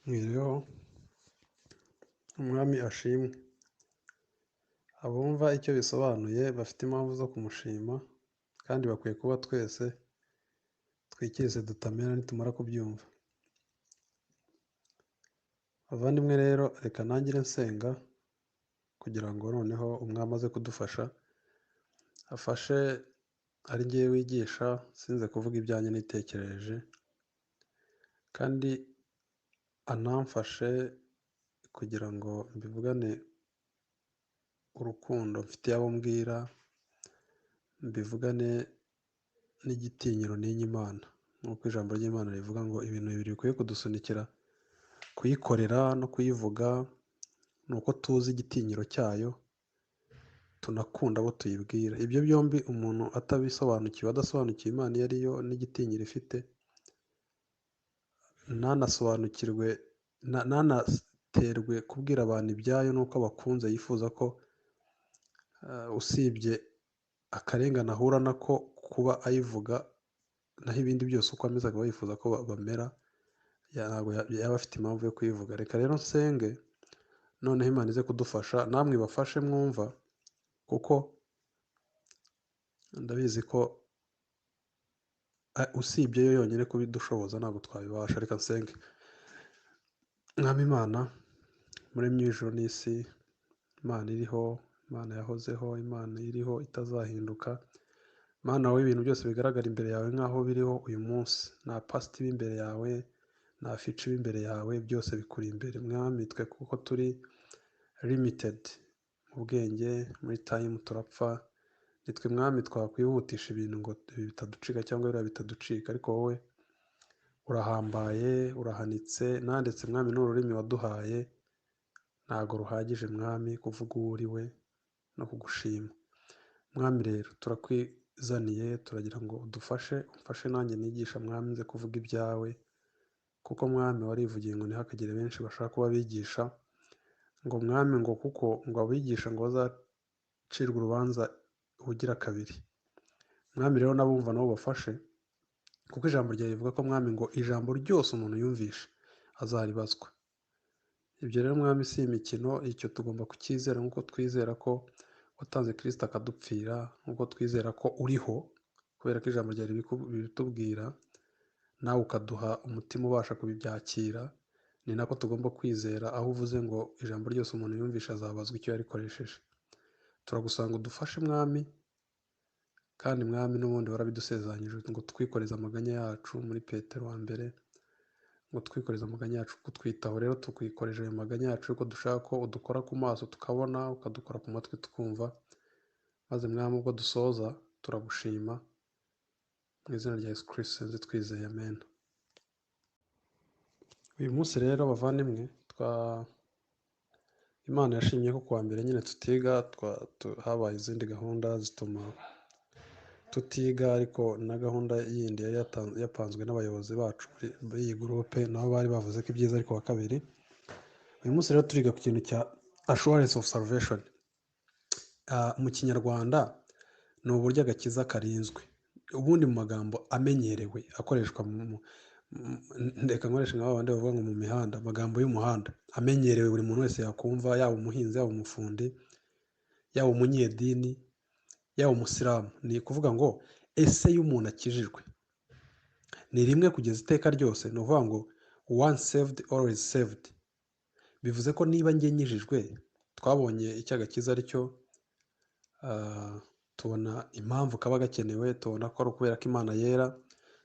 Mwiriweho, Umwami ashimwe. Abumva icyo bisobanuye bafite impamvu zo kumushima, kandi bakwiye kuba twese twikirize dutamera nitumara kubyumva. Bavandimwe rero, reka ntangire nsenga kugira ngo noneho Umwami aze kudufasha, afashe ari njyewe wigisha, sinze kuvuga ibyanjye nitekerereje, kandi anamfashe kugira ngo mbivugane urukundo mfitiye abo mbwira, mbivugane n'igitinyiro ntinya Imana. Nk'uko ijambo ry'Imana rivuga ngo ibintu bibiri bikwiye kudusunikira kuyikorera no kuyivuga, ni uko tuzi igitinyiro cyayo, tunakunda abo tuyibwira. Ibyo byombi umuntu atabisobanukiwe, adasobanukiwe Imana iyo ari yo n'igitinyiro ifite, ntanasobanukirwe, ntanaterwe kubwira abantu ibyayo n'uko abakunze, yifuza ko usibye akarengane ahura nako kuba ayivuga, naho ibindi byose uko ameze akaba yifuza ko bamera, ntabwo yaba afite impamvu yo kuyivuga. Reka rero nsenge, noneho Imana ize kudufasha, namwe ibafashe mwumva, kuko ndabizi ko usibye yo yonyine kubidushoboza ntabwo twabibasha. Reka nsenge. Mwami Imana, muremyi w'ijuru n'isi, Imana iriho, Imana yahozeho, Imana iriho itazahinduka, Mana wowe ibintu byose bigaragara imbere yawe nk'aho biriho uyu munsi, nta past iba imbere yawe, nta future iba imbere yawe, byose bikuri imbere. Mwami, twe kuko turi limited mu bwenge, muri time turapfa, nitwe Mwami twakwihutisha ibintu ngo ibi bitaducika cyangwa biriya bitaducika, ariko wowe urahambaye, urahanitse. Nanditse Mwami n'ururimi waduhaye ntabwo ruhagije, Mwami, kuvuga uwo uri we no kugushima. Mwami rero turakwizaniye, turagira ngo udufashe, umfashe nanjye nigisha, Mwami, nze kuvuga ibyawe, kuko Mwami warivugiye ngo ntihakagire benshi bashaka kuba abigisha, ngo Mwami ngo kuko ngo abigisha ngo bazacirwe urubanza ubugira kabiri. Mwami rero n'abumva nabo bafashe, kuko ijambo ryawe rivuga ko, Mwami, ngo ijambo ryose umuntu yumvishe azaribazwa. Ibyo rero, Mwami, si imikino, icyo tugomba kucyizera nk'uko twizera ko watanze Kirisito akadupfira, nk'uko twizera ko uriho, kubera ko ijambo ryawe ribitubwira, nawe ukaduha umutima ubasha kubibyakira. Ni nako tugomba kwizera aho uvuze ngo ijambo ryose umuntu yumvishe azabazwa icyo yarikoresheje. Turagusanga udufashe, Mwami, kandi Mwami n'ubundi warabidusezeranyije ngo twikoreze amaganya yacu muri Petero wa mbere, ngo twikoreze amaganya yacu kutwitaho. Rero tukwikoreje ayo maganya yacu, yuko dushaka ko udukora ku maso tukabona, ukadukora ku matwi tukumva. Maze Mwami, ubwo dusoza turagushima mu izina rya Yesu Kirisito nzi twizeye, amen. Uyu munsi rero, bavandimwe, twa Imana yashimye ko kuwa mbere nyine tutiga, habaye izindi gahunda zituma tutiga, ariko na gahunda yindi yari yapanzwe n'abayobozi bacu b'iyi groupe, nabo bari bavuze ko ibyiza ari kuwa kabiri. Uyu munsi rero turiga ku kintu cya assurance of salvation. Mu Kinyarwanda ni uburyo agakiza karinzwe. Ubundi mu magambo amenyerewe akoreshwa reka nkoreshe nka babandi bavuga ngo mu mihanda, amagambo y'umuhanda amenyerewe buri muntu wese yakumva, yaba umuhinzi, yaba umufundi, yaba umunyedini, yaba umusilamu, ni ukuvuga ngo: ese iyo umuntu akijijwe ni rimwe kugeza iteka ryose? Ni ukuvuga ngo "once saved, always saved". Bivuze ko niba njye nkijijwe, twabonye icyo agakiza ari cyo, tubona impamvu kaba gakenewe, tubona ko ari ukubera ko Imana yera,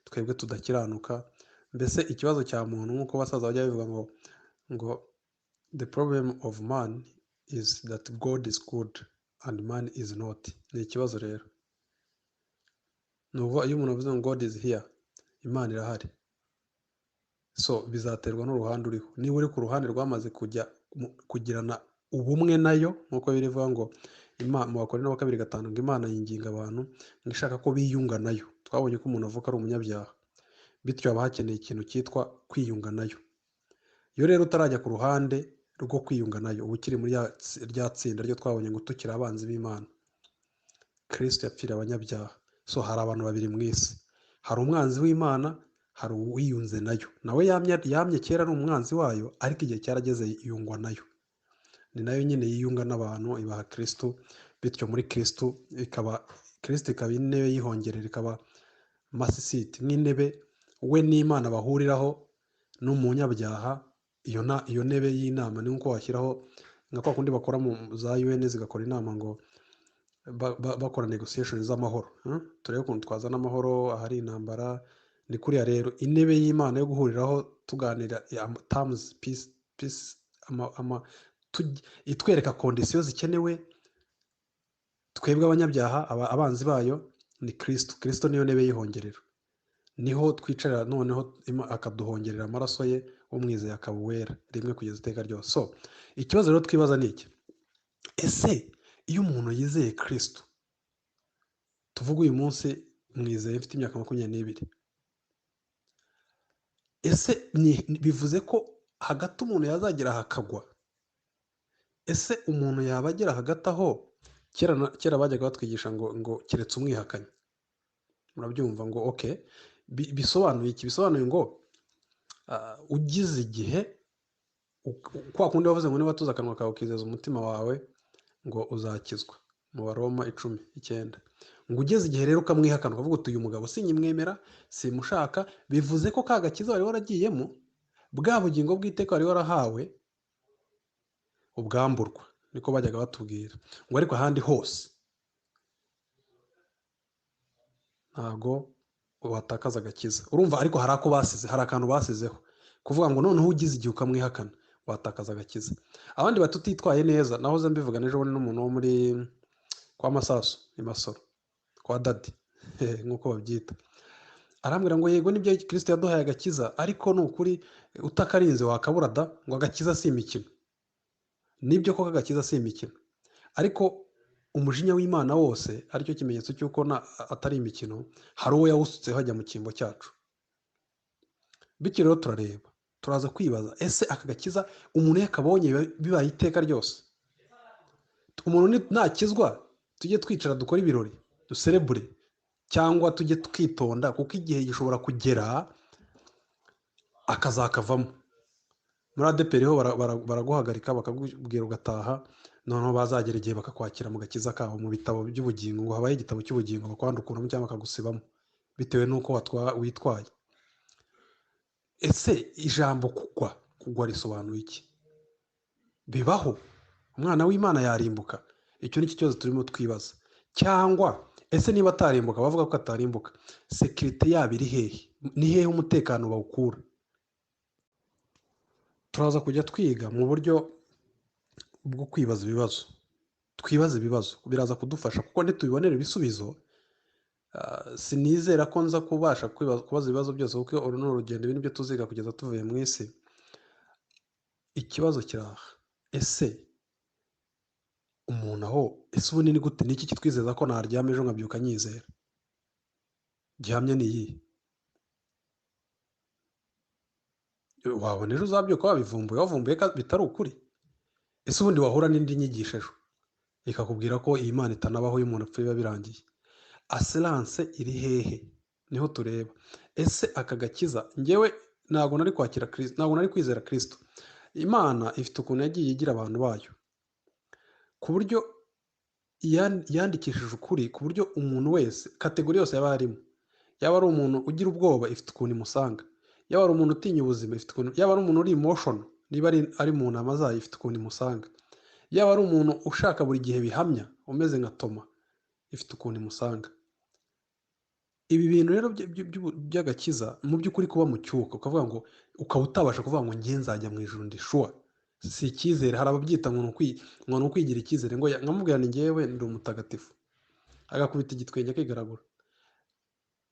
twebwe tudakiranuka. Mbese ikibazo cya muntu, nk'uko basaza bajya babivuga ngo "The problem of man is that God is good and man is not." Ni ikibazo rero. Ni ukuvuga iyo umuntu avuze ngo "God is here", Imana irahari, so bizaterwa n'uruhande uriho. Niba uri ku ruhande rwamaze kujya kugirana ubumwe nayo, nk'uko birivuga ngo mu Bakorinto wa kabiri gatanu ngo Imana yinginga abantu ngo ishaka ko biyunga nayo. Twabonye ko umuntu avuka ari umunyabyaha, bityo haba hakeneye ikintu cyitwa kwiyunga nayo. Iyo rero utarajya ku ruhande rwo kwiyunga nayo, uba ukiri muri rya tsinda ryo twabonye ngo tukiri abanzi b'Imana, Kirisito yapfiriye abanyabyaha. So hari abantu babiri mu isi: hari umwanzi w'Imana, Hari uwiyunze nayo, nawe yamye kera ari umwanzi wayo, ariko igihe cyarageze yungwa nayo. Ni nayo nyine yiyunga n'abantu, ibaha Kristo, bityo muri Kristo ikaba Kristo ikaba intebe y'ihongerera, ikaba masisiti nk'intebe we n'Imana bahuriraho n'umunyabyaha. Iyo ntebe y'inama ni nkuko washyiraho nka kwa kundi bakora mu za UN zigakora inama ngo bakora negotiation z'amahoro, turebe ukuntu twazana amahoro ahari intambara. Ni kuriya rero intebe y'Imana yo guhuriraho tuganira terms peace, peace itwereka conditions zikenewe twebwe abanyabyaha, abanzi bayo, ni Kristo. Kristo niyo ntebe y'ihongerero, niho twicarira, noneho akaduhongerera amaraso ye, umwizeye akaba uwera rimwe kugeza iteka ryose. So ikibazo rero twibaza ni iki: ese iyo umuntu yizeye Kristo, tuvuge uyu munsi mwizeye mfite imyaka 22, ese bivuze ko hagati umuntu yazagera hakagwa? Ese umuntu yaba agera hagati aho? Kera bajyaga batwigisha ngo keretse umwihakanye, murabyumva ngo okay, bisobanuye iki? Bisobanuye ngo ugize igihe kwa kundi bavuze ngo niba tuzi akanwa kawe ukizeza umutima wawe ngo uzakizwa, mu Baroma 10:9, ngo ugeze igihe rero ukamwihakana ukavuga uti uyu mugabo sinyimwemera, simushaka, bivuze ko ka gakiza wari waragiyemo, bwa bugingo bw'iteka wari warahawe, ubwamburwa. Niko bajyaga batubwira ngo ariko ahandi hose ntago watakaza agakiza. Urumva, ariko hari ako basize, hari akantu basizeho kuvuga ngo noneho ugize igihe ukamwihakana watakaza agakiza. Abandi batutitwaye neza, nahoze mbivuga n'ejo bundi n'umuntu wo muri kwa Masasu i Masoro kwa Dadi nk'uko babyita, arambwira ngo yego nibyo Kristo yaduhaye agakiza, ariko ni ukuri utakarinze wakabura da, ngo agakiza si imikino. Nibyo koko agakiza si imikino, ariko umujinya w'Imana wose aricyo kimenyetso cy'uko atari imikino, hari uwo yawusutseho ajya mu cyimbo cyacu. Bityo rero turareba, turaza kwibaza, ese aka gakiza umuntu yakabonye bibaye iteka ryose? Umuntu nakizwa tujye twicara dukore ibirori duserebure, cyangwa tujye twitonda, kuko igihe gishobora kugera akazakavamo. Muri ADEPR ho baraguhagarika bakakubwira ugataha, noneho bazagera igihe bakakwakira mu gakiza kabo mu bitabo by'ubugingo, ngo habaye igitabo cy'ubugingo bakwandukuramo cyangwa bakagusibamo bitewe n'uko witwaye. Ese ijambo kugwa risobanuye iki? Bibaho umwana w'Imana yarimbuka? Icyo ni cyo kibazo turimo twibaza. Cyangwa ese niba atarimbuka, bavuga ko atarimbuka, sekirite yabo iri hehe? Ni hehe umutekano bawukura? Turaza kujya twiga mu buryo bwo kwibaza ibibazo, twibaze ibibazo biraza kudufasha, kuko nitubibonera ibisubizo. Sinizera ko nza kubasha kubaza ibibazo byose, kuko uru ni urugendo, ibi nibyo tuziga kugeza tuvuye mu isi. Ikibazo kiraha, ese umuntu aho, ese ubu ni gute, niki kitwizeza ko naryama ejo nkabyuka nyizera? Gihamya ni iyihe? Wabona ejo uzabyuka wabivumbuye, wavumbuye ko bitari ukuri. Ese ubundi wahura n'indi nyigisho ejo ikakubwira ko iyi Mana itanabaho, iyo umuntu apfuye biba birangiye. Assurance iri hehe? Niho tureba. Ese aka gakiza, njyewe ntabwo nari kwakira Kristo, ntabwo nari kwizera Kristo. Imana ifite ukuntu yagiye igira abantu bayo, ku buryo yandikishije ukuri, ku buryo umuntu wese, kategori yose yaba arimo, yaba ari umuntu ugira ubwoba ifite ukuntu imusanga, yaba ari umuntu utinya ubuzima ifite ukuntu, yaba ari umuntu uri emotion niba ari mu nama zayo ifite ukuntu imusanga, yaba ari umuntu ushaka buri gihe bihamya umeze nka Toma ifite ukuntu imusanga. Ibi bintu rero by'agakiza mu by'ukuri kuba mu cyuka ukavuga ngo ukaba utabasha kuvuga ngo ngiye nzajya mu ijuru ndi sure, si icyizere. Hari ababyita ngo ni ukwigira icyizere, ngo nkamubwira ni njyewe ndi umutagatifu, agakubita igitwenge akigaragura.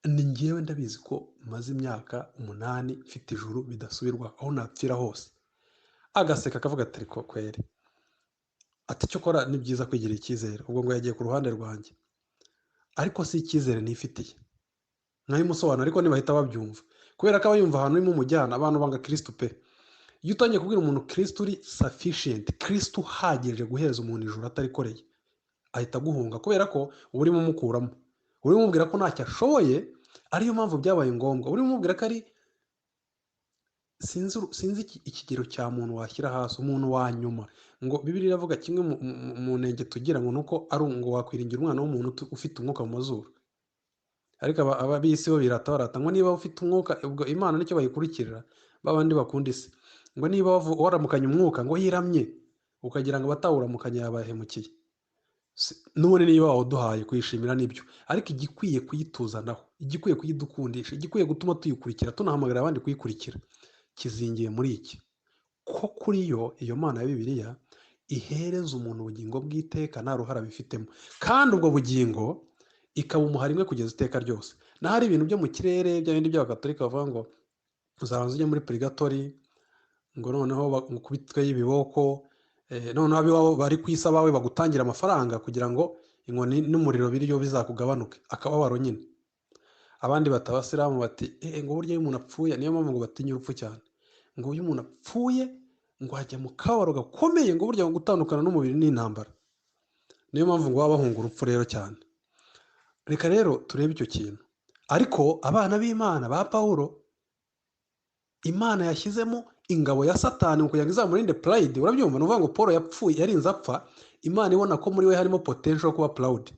Ni njyewe ndabizi ko maze imyaka 8 mfite ijuru bidasubirwa aho napfira hose. Agaseka akavuga ati ariko kweri, ati cyo kora ni byiza kwigira icyizere, ubwo ngo yagiye ku ruhande rwanjye, ariko si icyizere nifitiye. Nkabimusobanura ariko ntibahita babyumva, kubera ko aba yumva ahantu urimo umujyana. Abantu banga Kristo pe. Iyo utangiye kubwira umuntu Kristo uri sufficient, Kristo uhagije guhereza umuntu ijuru atarikoreye, ahita aguhunga, kubera ko uba urimo umukuramo, urimo umubwira ko ntacyo ashoboye. Ariyo mpamvu byabaye ngombwa, urimo umubwira ko ari Sinzi ikigero cya muntu washyira hasi, umuntu wa nyuma. Ngo Bibiliya iravuga kimwe mu ntege tugira ngo nuko ari ngo wakwiringira umwana w'umuntu ufite umwuka mu mazuru. Ariko ab'isi bo birata barata ngo niba ufite umwuka, ubwo Imana nicyo bayikurikirira, babandi bakunda isi. Ngo niba waramukanye umwuka ngo yiramye, ukagira ngo batawuramukanye yabahemukiye. None niba wawuduhaye kuyishimira nibyo, ariko igikwiye kuyituzanaho, igikwiye kuyidukundisha, igikwiye gutuma tuyikurikira, tunahamagara abandi kuyikurikira, kizingiye muri iki ko kuri yo iyo Mana ya Bibiliya ihereza umuntu ubugingo bw'iteka nta ruhara bifitemo, kandi ubwo bugingo ikabumuha rimwe kugeza iteka ryose. Naho ari ibintu byo mu kirere bya bindi by'abakatolika bavuga ngo uzabanza ujye muri purigatori, ngo noneho bakubitwe y'ibiboko, noneho abiwabo bari ku isi abawe bagutangira amafaranga kugira ngo inkoni n'umuriro biriyo bizakugabanuke, akababaro nyine. Abandi batabasilamu bati ngo burya iyo umuntu apfuye, niyo mpamvu ngo batinya urupfu cyane, ngo iyo umuntu apfuye ngo ajya mu kababaro gakomeye, ngo burya gutandukana n'umubiri ni intambara. Niyo mpamvu ngo baba bahunga urupfu rero cyane. Reka rero turebe icyo kintu. Ariko abana b'Imana ba Pawulo, Imana yashyizemo ingabo ya Satani kugira ngo izamurinde pride. Urabyumva? Ni ukuvuga ngo Paul yapfuye yarinze apfa, Imana ibona ko muri we harimo potential yo kuba proud,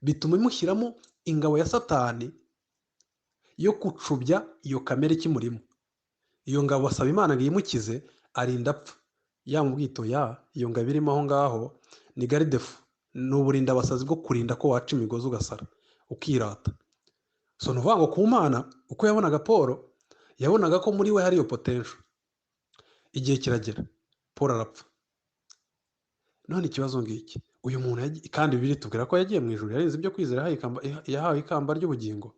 bituma imushyiramo ingabo ya Satani yo gucubya iyo kamere ikimurimo. Iyo ngabo asaba Imana ngo iyimukize, arinda apfa. Yamubwito ya iyo ngabo irimo aho ngaho ni gardefu, ni uburinda abasazi bwo kurinda ko waca imigozi ugasara ukirata. So ni ukuvuga ngo ku Mana uko yabonaga Paul, yabonaga ko muri we hari iyo potential. Igihe kiragera Paul arapfa. None ikibazo ngiki, uyu muntu kandi Bibiliya itubwira ko yagiye mu ijuru, yarinze ibyo kwizera, yahawe ikamba ry'ubugingo,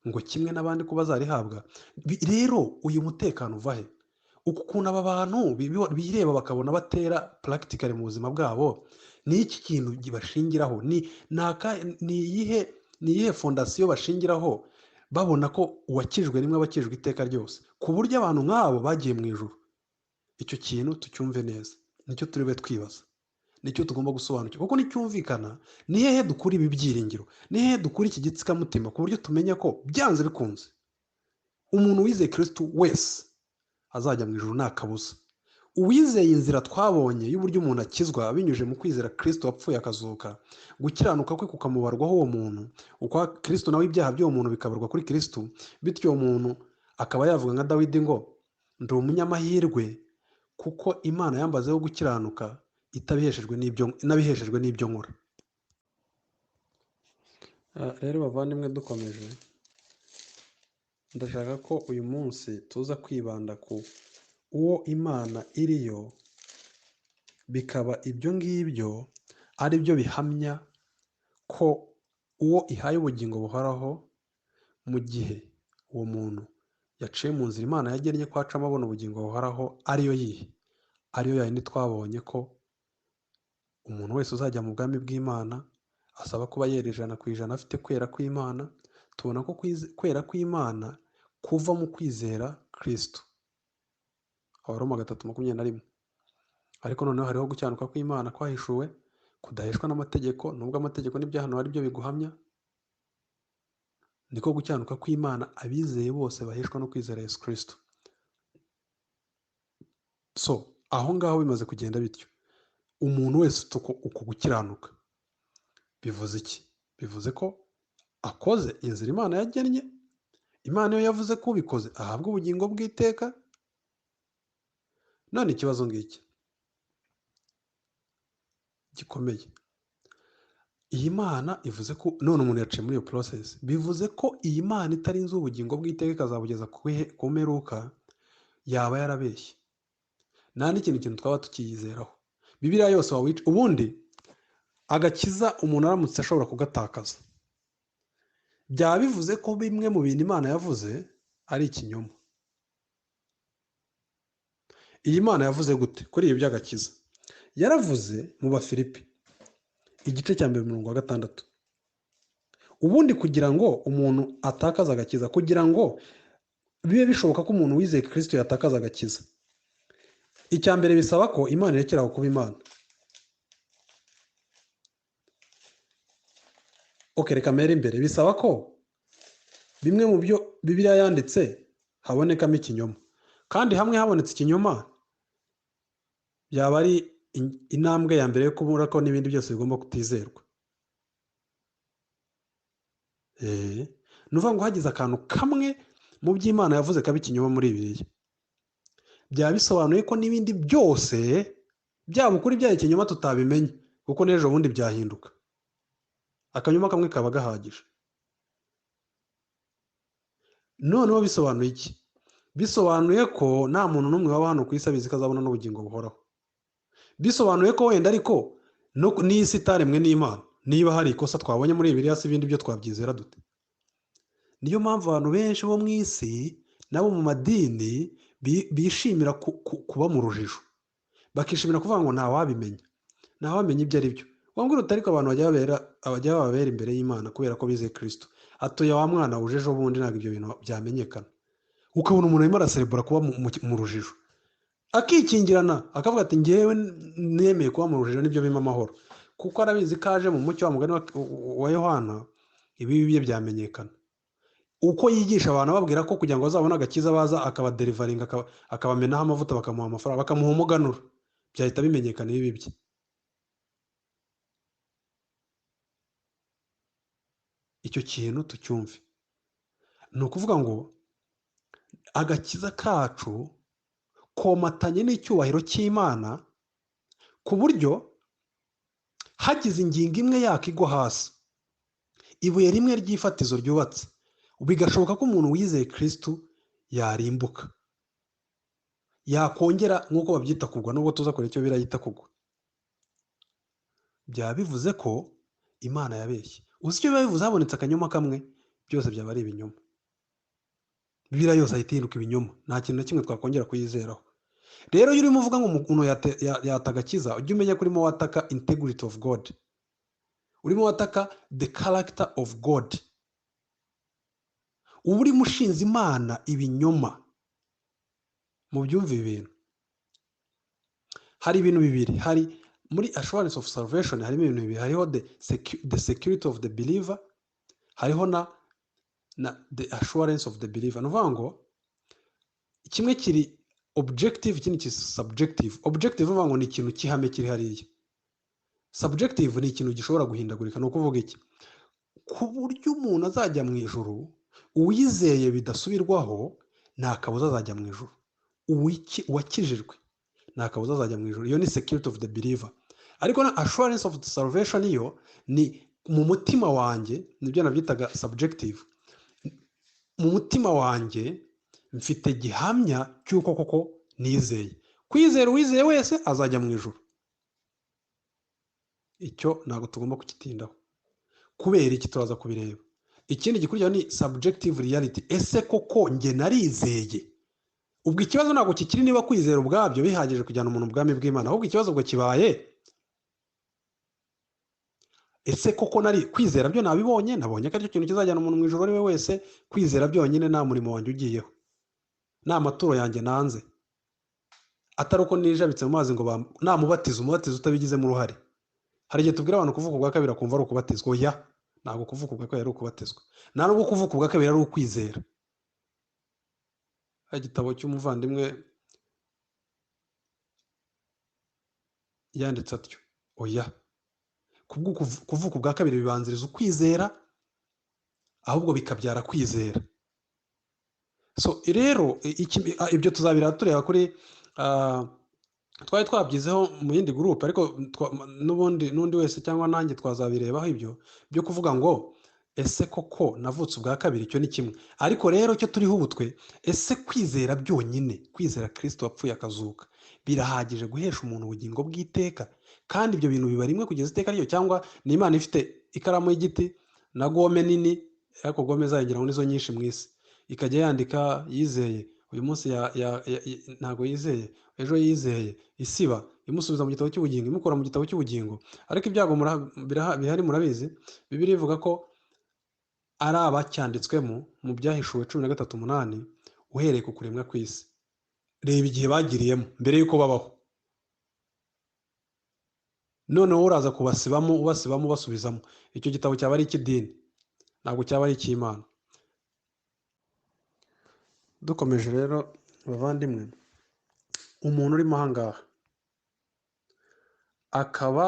ngo kimwe n'abandi ko bazarihabwa. Rero uyu mutekano uva he? Uku kuntu aba bantu bireba bakabona batera practically mu buzima bwabo, ni iki kintu bashingiraho? Ni iyihe fondasiyo bashingiraho babona ko uwakijwe rimwe abakijwe iteka ryose, ku buryo abantu nk'abo bagiye mu ijuru? Icyo kintu tucyumve neza, nicyo turibe twibaza, nicyo tugomba gusobanukirwa, kuko nicyumvikana ni hehe dukura ibi byiringiro, ni hehe dukura iki gitsikamutima, ku buryo tumenya ko byanze bikunze umuntu wizeye Kristo wese azajya mu ijuru nta kabuza. Uwizeye inzira twabonye y'uburyo umuntu akizwa binyuze mu kwizera Kristo wapfuye akazuka, gukiranuka kwe kukamubarwaho uwo muntu, ukwa Kristo nawe ibyaha by'uwo muntu bikabarwa kuri Kristo, bityo uwo muntu akaba yavuga nka Dawidi ngo ndi umunyamahirwe kuko Imana yambazeho gukiranuka itabiheshejwe n'ibyo nabiheshejwe n'ibyo nkora. Rero bavandimwe, dukomeje, ndashaka ko uyu munsi tuza kwibanda ku uwo Imana iriyo, bikaba ibyo ngibyo ari byo bihamya ko uwo ihaye ubugingo buhoraho mu gihe uwo muntu yaciye mu nzira Imana yagennye ko acamo abona ubugingo buhoraho, ariyo yihe? Ariyo yayindi twabonye ko umuntu wese uzajya mu bwami bw'Imana asaba kuba yera 100% afite kwera kw'Imana. Tubona ko kwera kw'Imana kuva mu kwizera Kristo, Abaroma 3:21. Ariko noneho hariho gukiranuka kw'Imana kwahishuwe kudaheshwa n'amategeko, nubwo amategeko n'ibyahanwa ari byo biguhamya. Niko gukiranuka kw'Imana abizeye bose baheshwa no kwizera Yesu Kristo. So aho ngaho bimaze kugenda bityo, umuntu wese uko gukiranuka bivuze iki? Bivuze ko akoze inzira Imana yagennye. Imana iyo yavuze ko ubikoze ahabwa ubugingo bw'iteka. None ikibazo ngiki gikomeye, iyi Mana ivuze ko none umuntu yaciye muri iyo process, bivuze ko iyi Mana itari inzu ubugingo bw'iteka ikazabugeza ku mperuka, yaba yarabeshye. Nta n'ikindi kintu twaba tukiyizeraho. Bibiliya yose wawica, ubundi agakiza umuntu aramutse ashobora kugatakaza, byaba bivuze ko bimwe mu bintu Imana yavuze ari ikinyoma. Iyi Mana yavuze gute kuri ibi by'agakiza? Yaravuze mu Bafilipi igice cya mbere umurongo wa 6. Ubundi kugira ngo umuntu atakaze agakiza, kugira ngo bibe bishoboka ko umuntu wizeye Kristo yatakaza agakiza, icya mbere bisaba ko Imana irekera kuba Imana. Okay, reka mere imbere. Bisaba ko bimwe mu byo Bibiliya yanditse habonekamo ikinyoma. Kandi hamwe habonetse ikinyoma, byaba ari intambwe ya mbere yo kubura ko n'ibindi byose bigomba kutizerwa. Ni ukuvuga ngo hagize akantu kamwe mu by'Imana yavuze kaba ikinyoma muri Bibiliya, byaba bisobanuye ko n'ibindi byose byaba ukuri byaba ikinyoma tutabimenye, kuko n'ejo bundi byahinduka. Akanyoma kamwe kaba gahagije. Noneho bisobanuye iki? Bisobanuye ko nta muntu n'umwe waba hano ku isi abizi ko azabona n'ubugingo buhoraho. Bisobanuye ko wenda ariko n'isi itaremwe n'Imana, niba hari ikosa twabonye muri Bibiliya, si ibindi byo twabyizera dute? Niyo mpamvu abantu benshi bo mu isi nabo mu madini bishimira kuba mu rujijo, bakishimira kuvuga ngo ntawabimenya, ntawamenya ibyo ari byo. Wambwira uti ariko abantu bajya bababera imbere y'Imana kubera ko bizeye Kristo, atuye wa mwana uje ejo bundi, ntabwo ibyo bintu byamenyekana. Ukabona umuntu arimo araserebura kuba mu rujijo, akikingirana akavuga ati ngewe nemeye kuba mu rujijo nibyo bimpa amahoro, kuko arabizi ko aje mu mucyo wa mugani wa Yohana, ibibi bye byamenyekana. Uko yigisha abantu ababwira ko kugira ngo bazabone agakiza baza akabaderivaringa, akabamenaho amavuta, bakamuha amafaranga, bakamuha umuganura, byahita bimenyekana ibibi bye. Icyo kintu tucyumve. Ni ukuvuga ngo agakiza kacu komatanye n'icyubahiro cy'Imana, ku buryo hagize ingingo imwe yakigwa hasi, ibuye rimwe ry'ifatizo ryubatse, bigashoboka ko umuntu wizeye Kristo yarimbuka, yakongera nk'uko babyita kugwa, nubwo tuza kure icyo birayita kugwa, byaba bivuze ko Imana yabeshye. Uzi icyo biba bivuze? Habonetse akanyoma kamwe, byose byaba ari ibinyoma. Bibiliya yose ahita ihinduka ibinyoma, nta kintu na kimwe twakongera kuyizeraho. Rero iyo urimo uvuga ngo umuntu yata agakiza, ujye umenya ko urimo wataka integrity of God, urimo wataka the character of God. Uba urimo ushinze Imana ibinyoma. Mu byumve ibi bintu, hari ibintu bibiri. Hari muri assurance of salvation harimo ibintu bibiri. Hariho the security of the believer, hariho na the assurance of the believer. Ni ukuvuga ngo kimwe kiri objective, ikindi kiri subjective. Objective uvuga ngo ni ikintu cy'ihame kiri hariya, subjective ni ikintu gishobora guhindagurika. Ni ukuvuga iki? Ku buryo umuntu azajya mu ijuru uwizeye bidasubirwaho nta kabuza azajya mu ijuru, uwakijijwe nta kabuza azajya mu ijuru. Iyo ni security of the believer. Ariko na assurance of the salvation yo ni mu mutima wanjye, nibyo nabyitaga subjective. Mu mutima wanjye mfite gihamya cy'uko koko nizeye. Kwizera uwizeye wese azajya mu ijuru. Icyo ntabwo tugomba kugitindaho. Kubera iki? Turaza kubireba. Ikindi gikurikiraho ni subjective reality. Ese koko njye narizeye? Ubwo ikibazo ntabwo kikiri niba kwizera ubwabyo bihagije kujyana umuntu ubwami bw'Imana, ahubwo ikibazo ubwo kibaye ese koko nari kwizera byo nabibonye, nabonye ko aricyo kintu kizajyana umuntu mu ijuru ari we wese. Kwizera byonyine nta murimo wanjye ugiyeho, nta maturo yanjye nanze, atari uko nijabitse mu mazi ngo namubatiza, umubatizo utabigizemo uruhare. Hari igihe tubwira abantu kuvuka ubwa kabiri akumva ari ukubatizwa. Oya, ntabwo kuvuka ubwa kabiri ari ukubatizwa, nta nubwo kuvuka ubwa kabiri ari ukwizera. Igitabo cy'umuvandimwe yanditse atyo, oya, kuvuka ubwa kabiri bibanziriza ukwizera, ahubwo bikabyara kwizera. So rero ibyo tuzabira tureba kuri twari twabyizeho mu yindi groupe, ariko n'ubundi n'undi wese cyangwa nanjye twazabirebaho ibyo byo kuvuga ngo ese koko navutse ubwa kabiri, icyo ni kimwe. Ariko rero cyo turiho ubu twe, ese kwizera byonyine, kwizera Kristo wapfuye akazuka, birahagije guhesha umuntu ubugingo bw'iteka? Kandi ibyo bintu biba rimwe kugeza iteka ryo, cyangwa ni Imana ifite ikaramu y'igiti na gome nini, ariko gome zayo ngira ngo nizo nyinshi mu isi, ikajya yandika yizeye uyu munsi ntabwo yizeye, ejo yizeye, isiba imusubiza mu gitabo cy'ubugingo, imukura mu gitabo cy'ubugingo. Ariko ibyago bihari murabizi, Bibiliya ivuga ko ari abacyanditswemo mu byahishuwe 13:8 uhereye ku kuremwa kw'isi. Reba igihe bagiriyemo mbere y'uko babaho, noneho uraza kubasibamo, ubasibamo, ubasubizamo. Icyo gitabo cyaba ari icy'idini, ntabwo cyaba ari icy'Imana. Dukomeje rero Bavandimwe, umuntu urimo aha ngaha akaba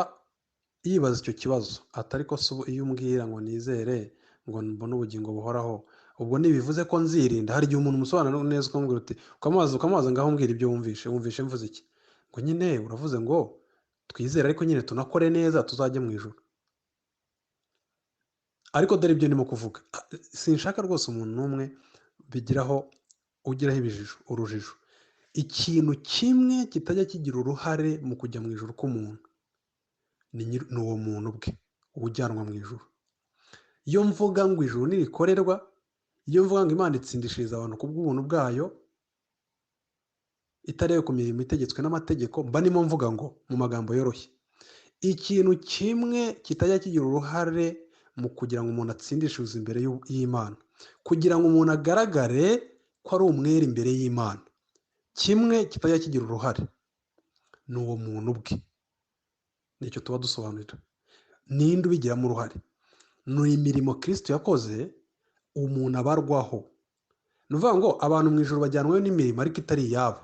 yibaza icyo kibazo, atari ko se ubu iyo umbwira ngo nizere ngo mbone ubugingo buhoraho, ubwo ntibivuze ko nzirinda? Hari igihe umuntu umusobanurira neza ukamubwira uti, ukamubaza ngaho umbwira ibyo wumvishe, wumvishe mvuze iki? Ngo nyine uravuze ngo twizere ariko nyine tunakore neza tuzajye mu ijuru. Ariko dore ibyo ndimo kuvuga, sinshaka rwose umuntu n'umwe bigiraho ugiraho ibijijo, urujijo. Ikintu kimwe kitajya kigira uruhare mu kujya mu ijuru k'umuntu ni uwo muntu ubwe ujyanwa mu ijuru. Iyo mvuga ngo ijuru ntirikorerwa, iyo mvuga ngo Imana itsindishiriza abantu ku bw'ubuntu bwayo itarewe ku mirimo itegetswe n'amategeko, mba ndimo mvuga ngo mu magambo yoroshye, ikintu kimwe kitajya kigira uruhare mu kugira ngo umuntu atsindishirize imbere y'Imana, kugira ngo umuntu agaragare ko ari umwere imbere y'Imana, kimwe kitajya kigira uruhare ni uwo muntu ubwe. Nicyo tuba dusobanurira. Ninde ubigiramo uruhare? Ni imirimo Kristo yakoze umuntu abarwaho. Ni ukuvuga ngo abantu mu ijuru bajyanwayo n'imirimo ariko itari iyabo.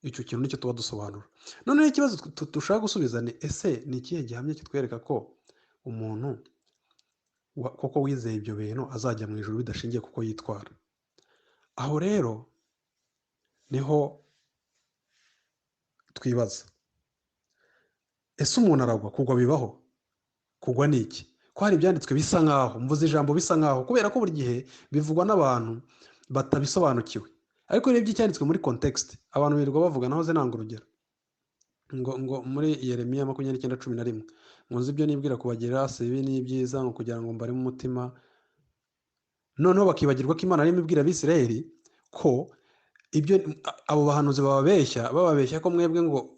Icyo kintu nicyo tuba dusobanura. Noneho ikibazo dushaka gusubiza ni ese ni ikihe gihamya kitwereka ko umuntu koko wizeye ibyo bintu azajya mu ijuru bidashingiye kuko yitwara? Aho rero niho twibaza, ese umuntu aragwa? Kugwa bibaho? Kugwa ni iki? Ko hari ibyanditswe bisa nkaho, mvuze ijambo bisa nkaho kubera ko buri gihe bivugwa n'abantu batabisobanukiwe, ariko iyo urebye icyanditswe muri context, abantu birirwa bavuga, nahoze nanga urugero ngo muri Yeremiya 29:11 ngo nzi ibyo nibwira kubagirira si ibibi n'ibyiza, ngo kugira ngo mbareme umutima. Noneho bakibagirwa ko Imana yarimo ibwira Abisirayeli ko ibyo abo bahanuzi bababeshya, bababeshya ko mwebwe ngo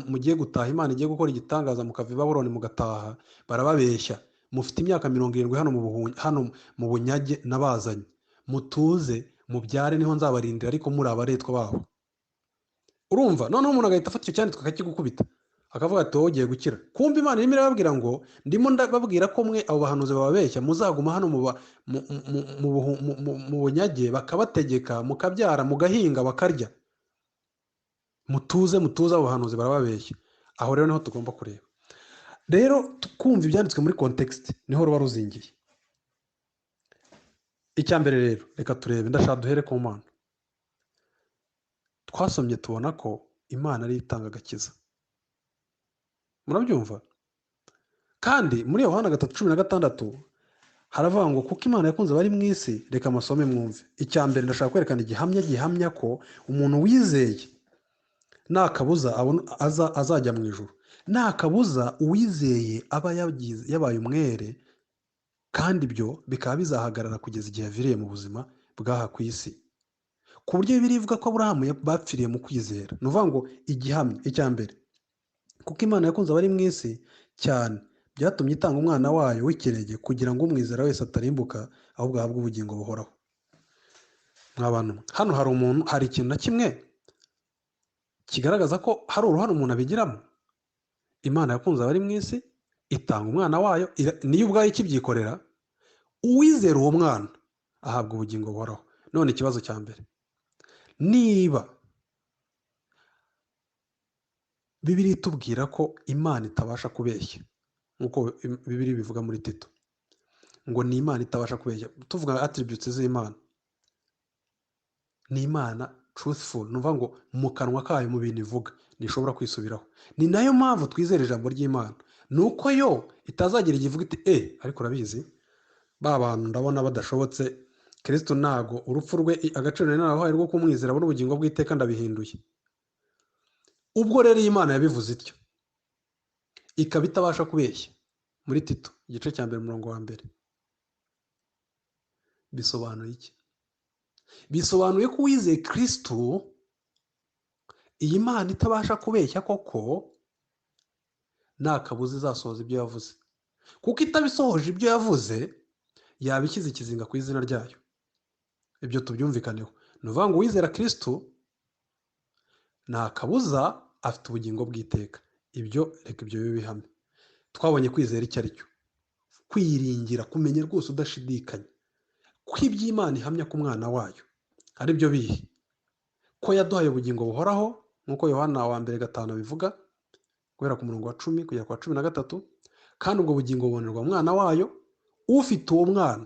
mugiye gutaha, Imana igiye gukora igitangaza mukava i Babuloni mugataha, barababeshya. Mufite imyaka 70 hano mu bunyage nabazanye, mutuze mubyare niho nzabarindira, ariko muri abaretwa babo. Urumva noneho umuntu agahita afata icyo cyanditswe akakigukubita, akavuga ati wowe ugiye gukira. Kumva Imana irimo irababwira ngo ndimo ndababwira ko mwe abo bahanuzi bababeshya muzaguma hano mu bunyage, bakabategeka mukabyara mugahinga bakarya, mutuze mutuze, abo bahanuzi barababeshya. Aho rero niho tugomba kureba. Rero kumva ibyanditswe muri context niho ruba ruzingiye. Icya mbere rero reka turebe, ndashaka duhere ku Mana. Twasomye tubona ko Imana ariyo itanga agakiza. Murabyumva? Kandi muri Yohana 3:16 haravuga ngo kuko Imana yakunze abari mu isi, reka amasome mwumve. Icya mbere ndashaka kwerekana igihamya gihamya ko umuntu wizeye nta kabuza azajya mu ijuru. Nta kabuza uwizeye aba yabaye umwere, kandi ibyo bikaba bizahagarara kugeza igihe aviriye mu buzima bw'aha ku isi. Ku buryo Bibiliya ivuga ko Aburahamu bapfiriye mu kwizera. Ni ukuvuga ngo igihamya icya mbere, kuko Imana yakunze abari mu isi cyane, byatumye itanga umwana wayo w'ikinege kugira ngo umwizera wese atarimbuka ahubwo ahabwe ubugingo buhoraho. Mwa bantu mwe, hano hari umuntu, hari ikintu na kimwe kigaragaza ko hari uruhare umuntu abigiramo. Imana yakunze abari mu isi itanga umwana wayo, niyo ubwayo ikibyikorera, uwizera uwo mwana ahabwa ubugingo buhoraho. None ikibazo cya mbere, niba Bibiliya itubwira ko Imana itabasha kubeshya, nk'uko Bibiliya ibivuga muri Tito, ngo ni Imana itabasha kubeshya, tuvuga attributes z'Imana, ni Imana truthful, ni ukuvuga ngo mu kanwa kayo mu bintu ivuga ntishobora kwisubiraho. Ni nayo mpamvu twizera ijambo ry'Imana, ni uko yo itazagira igihe ivuga iti ariko urabizi ba bantu ndabona badashobotse, Kristo ntago urupfu rwe agaciro nari narahawe rwo kumwizera abona ubugingo bw'iteka ndabihinduye. Ubwo rero Imana yabivuze ityo, ikaba itabasha kubeshya, muri Tito igice cya mbere umurongo wa mbere, bisobanuye iki? Bisobanuye ko uwizeye Kristo, iyi Mana itabasha kubeshya koko, nta kabuza izasohoza ibyo yavuze, kuko itabisohoje ibyo yavuze yaba ishyize ikizinga ku izina ryayo. Ibyo tubyumvikaneho. Ni ukuvuga ngo uwizera Kristo nta kabuza afite ubugingo bw'iteka. Ibyo reka ibyo bibe bihamye. Twabonye kwizera icyo ari cyo, kwiringira, kumenya rwose udashidikanya ko iby'Imana ihamya ku mwana wayo ari byo bihe, Ko yaduhaye ubugingo buhoraho, nk'uko Yohana wa mbere 5 bivuga, guhera ku murongo wa 10 kugera ku wa 13, kandi ubwo bugingo bubonerwa umwana wayo. Ufite uwo mwana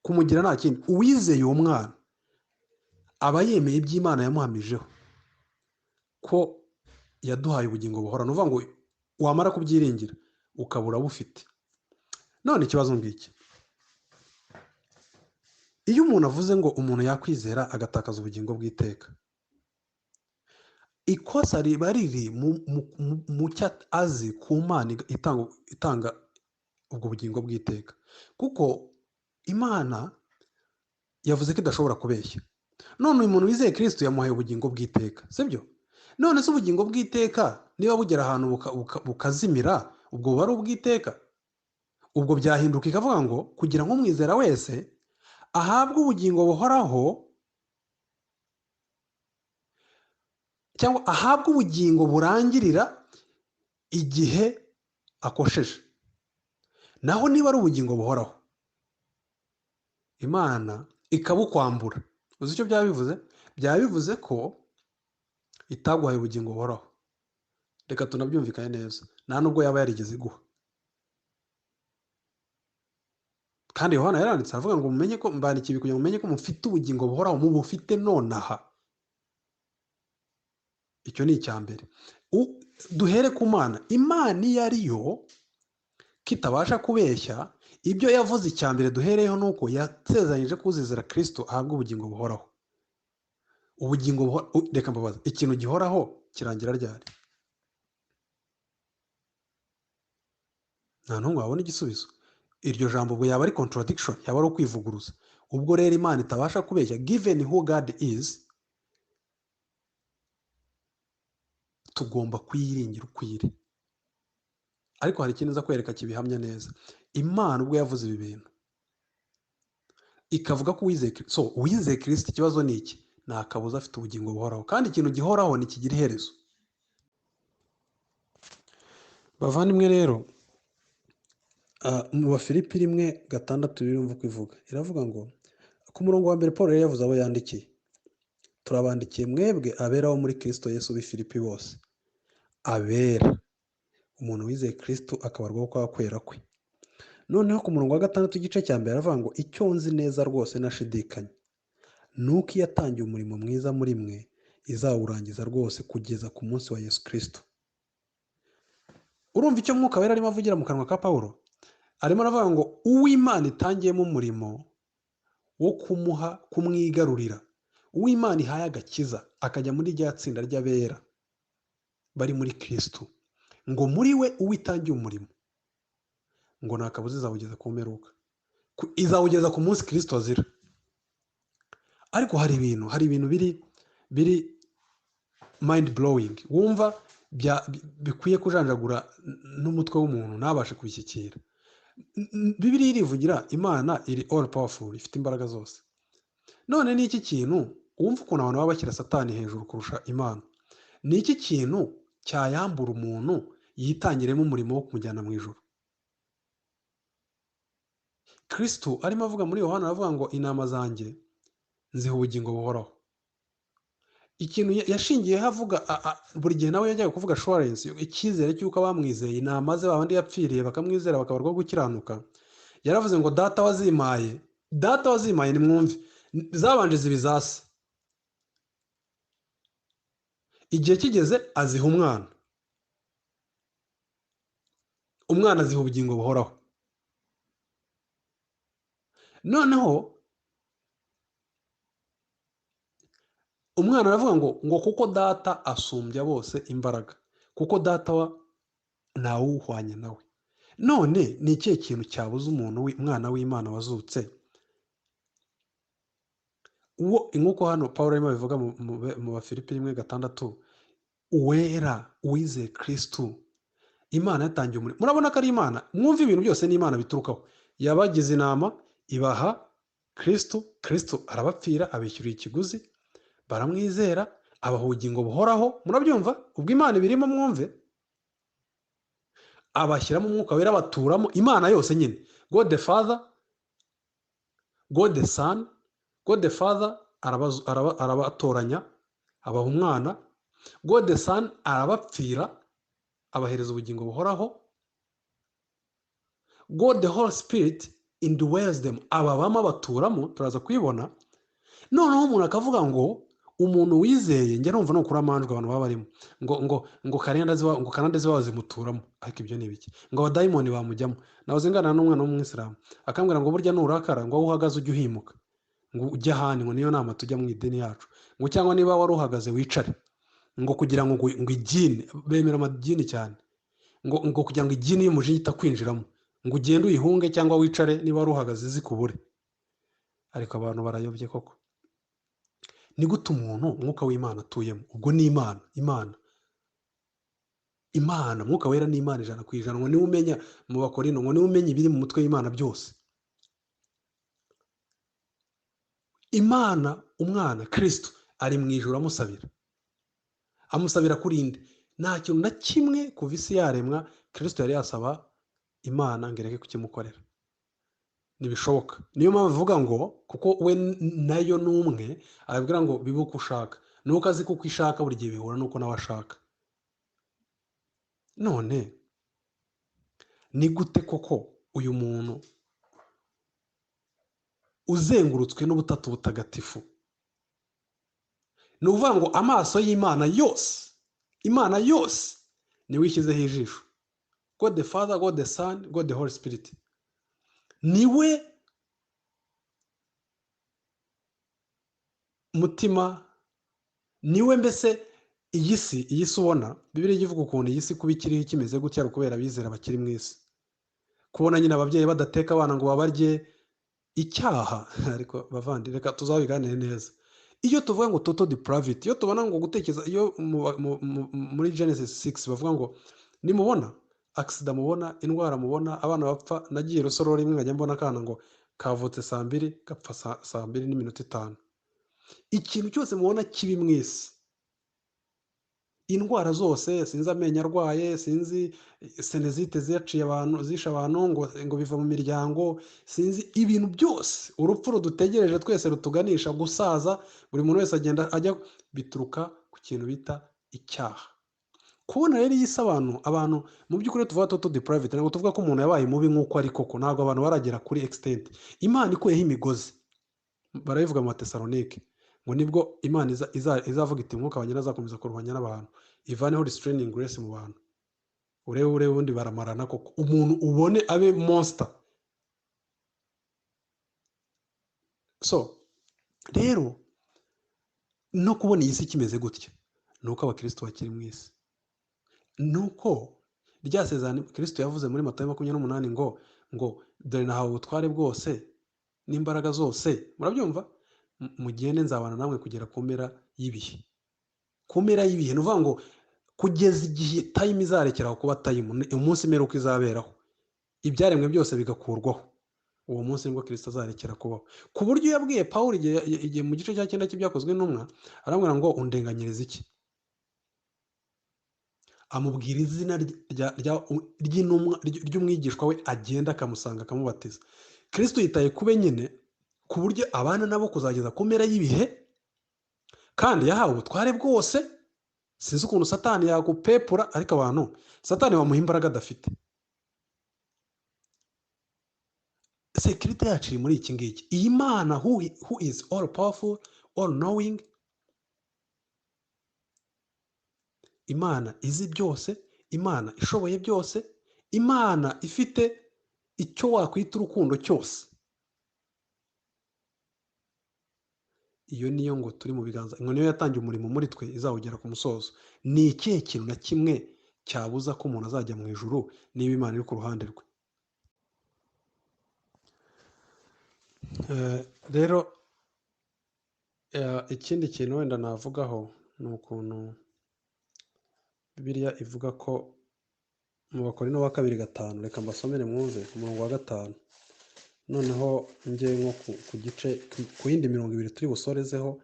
kumugira nta kindi, uwizeye uwo mwana aba yemeye iby'Imana yamuhamijeho ko yaduhaye ubugingo buhoraho. Ni ukuvuga ngo wamara kubyiringira ukabura bufite. None ikibazo ngiki, iyo umuntu avuze ngo umuntu yakwizera agatakaza ubugingo bw'iteka, ikosa riba riri mu cyo azi ku Mana itanga ubwo bugingo bw'iteka, kuko Imana yavuze ko idashobora kubeshya. None uyu muntu wizeye Kristo yamuhaye ubugingo bw'iteka, sibyo? None se ubugingo bw'iteka niba bugera ahantu bukazimira, ubwo buba ari ubw'iteka? Ubwo byahinduka ikavuga ngo kugira ngo umwizera wese ahabwe ubugingo buhoraho, cyangwa ahabwe ubugingo burangirira igihe akosheje. Naho niba ari ubugingo buhoraho, Imana ikabukwambura, uzi icyo byaba bivuze? Byaba bivuze ko itaguhaye ubugingo buhoraho. Reka tunabyumvikane neza, nta nubwo yaba yarigeze iguha. Kandi Yohana yaranditse aravuga ngo mumenye ko mbandikiye ibi kugira ngo mumenye ko mufite ubugingo buhoraho, mubufite nonaha. Icyo ni icya mbere. Duhere ku Mana. Imana iyo ari yo kitabasha kubeshya, ibyo yavuze icya mbere duhereyeho ni uko yasezeranyije ko uzizera Kristo ahabwa ubugingo buhoraho. Ubugingo reka mbabaze, ikintu gihoraho kirangira ryari? Nta n'umwe wabona igisubizo. Iryo jambo ubwo yaba ari contradiction, yaba ari ukwivuguruza. Ubwo rero Imana itabasha kubeshya, given who God is, tugomba kuyiringira ukwire. Ariko hari ikintu nza kwereka kibihamya neza. Imana ubwo yavuze ibi bintu ikavuga ko uwizeye so uwizeye Kristo, ikibazo ni iki? Nta kabuza afite ubugingo buhoraho, kandi ikintu gihoraho ntikigira iherezo. Bavandimwe rero, mu Bafilipi 1:6 birumva uko ivuga. Iravuga ngo ku murongo wa mbere Paul yari yavuze abo yandikiye, turabandikiye mwebwe abera bo muri Kristo Yesu b'i Filipi bose. Abera, umuntu wizeye Kristo akabarwaho kwa kwera kwe. Noneho ku murongo wa 6 igice cya mbere aravuga ngo icyo nzi neza rwose nashidikanya nuko iyo yatangiye umurimo mwiza muri mwe izawurangiza rwose kugeza ku munsi wa Yesu Kristo. Urumva icyo Mwuka Wera arimo avugira mu kanwa ka Paulo? Arimo aravuga ngo uw'Imana itangiyemo umurimo wo kumuha kumwigarurira, uw'Imana ihaye agakiza akajya muri rya tsinda ry'abera bari muri Kristo, ngo muri we uwitangiye umurimo ngo nta kabuza izawugeza ku mperuka, izawugeza ku munsi Kristo azira. Ariko hari ibintu biri mind blowing, wumva bikwiye kujanjagura n'umutwe w'umuntu ntabashe kubishyikira. Bibiliya irivugira Imana iri all powerful, ifite imbaraga zose. None ni iki kintu wumva ukuntu abantu baba bashyira Satani hejuru kurusha Imana? Ni iki kintu cyayambura umuntu yitangiremo umurimo wo kumujyana mu ijuru? Kristo arimo avuga muri Yohana aravuga ngo intama zanjye nziha ubugingo buhoraho. Ikintu yashingiyeho avuga, buri gihe nawe yajyaga kuvuga assurance, icyizere cy'uko abamwizeye intama ze babandi yapfiriye bakamwizera bakabarwaho gukiranuka. Yaravuze ngo data wazimaye, data wazimaye, nimwumve, zabanje ziba iza se. Igihe kigeze aziha umwana, umwana aziha ubugingo buhoraho. Noneho umwana aravuga ngo kuko data asumbya bose imbaraga, kuko data wa ntawuhwanye nawe. None ni ikihe kintu cyabuza umuntu umwana w'Imana wazutse? Uwo nk'uko hano Paulo arimo abivuga mu Bafilipi 1:6, uwera uwizeye Kristo, Imana yatangiye umurimo. Murabona ko ari Imana, mwumve ibintu byose ni Imana biturukaho. Yabagize inama ibaha Kristo, Kristo arabapfira, abishyurira ikiguzi, baramwizera, abaha ubugingo buhoraho. Murabyumva? Ubwo Imana ibirimo, mwumve, abashyiramo umwuka wera, abaturamo. Imana yose nyine, God the Father, God the Son, God the Father arabatoranya, abaha umwana. God the Son arabapfira, abahereza ubugingo buhoraho. God the Holy Spirit indwells them, ababamo abaturamo, turaza kwibona. Noneho umuntu akavuga ngo umuntu wizeye, njye numva nukura amanjwe abantu baba barimo ngo ngo ngo karenda ziwa, ngo kanande ziwa zimuturamo, ariko ibyo ni ibiki? Ngo abadayimoni bamujyamo. Nahoze nganira n'umwana w'umwisilamu akambwira ngo burya nurakara ngo aho uhagaze ujye uhimuka, ngo ujye ahandi, ngo niyo nama tujya mu idini yacu, ngo cyangwa niba wari uhagaze wicare, ngo kugira ngo ngo igini, bemera amadini cyane, ngo kugira ngo igini y'umujinya itakwinjiramo, ngo ugende uyihunge cyangwa wicare niba wari uhagaze zikubure. Ariko abantu barayobye koko. Ni gute umuntu umwuka w'Imana atuyemo? Ubwo ni Imana, Imana, Imana, umwuka wera ni Imana 100%. Ngo niwe umenya mu Bakorino, ngo niwe umenya ibiri mu mutwe w'Imana byose. Imana umwana Kristo ari mu ijuru amusabira, amusabira kuri nde? Nta kintu na kimwe kuva isi yaremwa Kristo yari yasaba Imana ngo ireke kukimukorera, ntibishoboka. Niyo mpamvu avuga ngo kuko we nayo ni umwe, arabwira ngo bibe uko ushaka, nuko azi kuko ishaka buri gihe bihura nuko nawe ashaka. None ni gute koko uyu muntu uzengurutswe n'ubutatu butagatifu, ni ukuvuga ngo amaso y'Imana yose, Imana yose niwe ishyizeho ijisho, God the Father, God the Son, God the Holy Spirit, niwe mutima, niwe mbese iyi si, iyi si ubona Bibiliya ivuga ukuntu iyi si kuba ikiriho ikimeze gutya ari ukubera abizera bakiri mu isi. Kubona nyine ababyeyi badateka abana ngo babarye icyaha, ariko bavandi reka tuzabiganire neza. Iyo tuvuga ngo total depravity, iyo tubona ngo gutekereza, iyo muri Genesis 6 bavuga ngo nimubona accident, mubona indwara, mubona abana bapfa. Nagiye Rusororo rimwe nkajya mbona akana ngo kavutse saa 2 gapfa saa 2:05. Ikintu cyose mubona kibi mu isi, indwara zose, sinzi amenyo arwaye, sinzi senezite ziyaciye abantu, zishe abantu, ngo biva mu miryango, sinzi ibintu byose, urupfu rudutegereje twese rutuganisha gusaza, buri muntu wese agenda ajya, bituruka ku kintu bita icyaha. Kubona rero iyi si abantu mu by'ukuri tuvuga total depravity, ntabwo tuvuga ko umuntu yabaye mubi nk'uko ari koko, ntabwo abantu baragera kuri extent. Imana ikuyeho imigozi, barabivuga mu Batesalonike, ngo nibwo Imana izavuga iti umwuka wanjye azakomeza kurwanya n'abantu, ivaneho restraining grace mu bantu. Urebe, urebe ubundi baramarana koko, umuntu ubone abe monster. So rero no kubona iyi si kimeze gutya ni uko abakristo bakiri mu isi, ni uko rya sezerano Kristo yavuze muri Matayo 28 ngo dore nahawe ubutware bwose n'imbaraga zose, murabyumva, mugende nzabana namwe kugera ku mpera y'ibihe. Ku mpera y'ibihe ni ukuvuga ngo kugeza igihe time izarekeraho kuba time, umunsi imperuka izaberaho, ibyaremwe byose bigakurwaho, uwo munsi nibwo Kristo azarekera kubaho. Ku buryo yabwiye Pawulo igihe mu gice cya 9 cy'ibyakozwe n'intumwa, aramubwira ngo undenganyiriza iki? Amubwira izina ry'umwigishwa we, agenda akamusanga akamubatiza. Kristo yitaye kube nyine ku buryo abana nabo kuzageza ku mpera y'ibihe, kandi yahawe ubutware bwose. Sinzi ukuntu Satani yagupepura, ariko abantu Satani bamuha imbaraga adafite. Sekirite yacu iri muri iki ngiki. Iyi Mana who is all powerful, all knowing, Imana izi byose, Imana ishoboye byose, Imana ifite icyo wakwita urukundo cyose. Iyo niyo ngo turi mu biganza, ngo niyo yatangiye umurimo muri twe izawugera ku musozo. Ni ikihe kintu na kimwe cyabuza ko umuntu azajya mu ijuru niba Imana iri ku ruhande rwe? Rero ikindi kintu wenda navugaho ni ukuntu Bibiliya ivuga ko mu Bakorino wa 2:5, reka mbasomere mwumve ku murongo wa 5, noneho njye nko ku gice ku yindi mirongo ibiri turi busorezeho.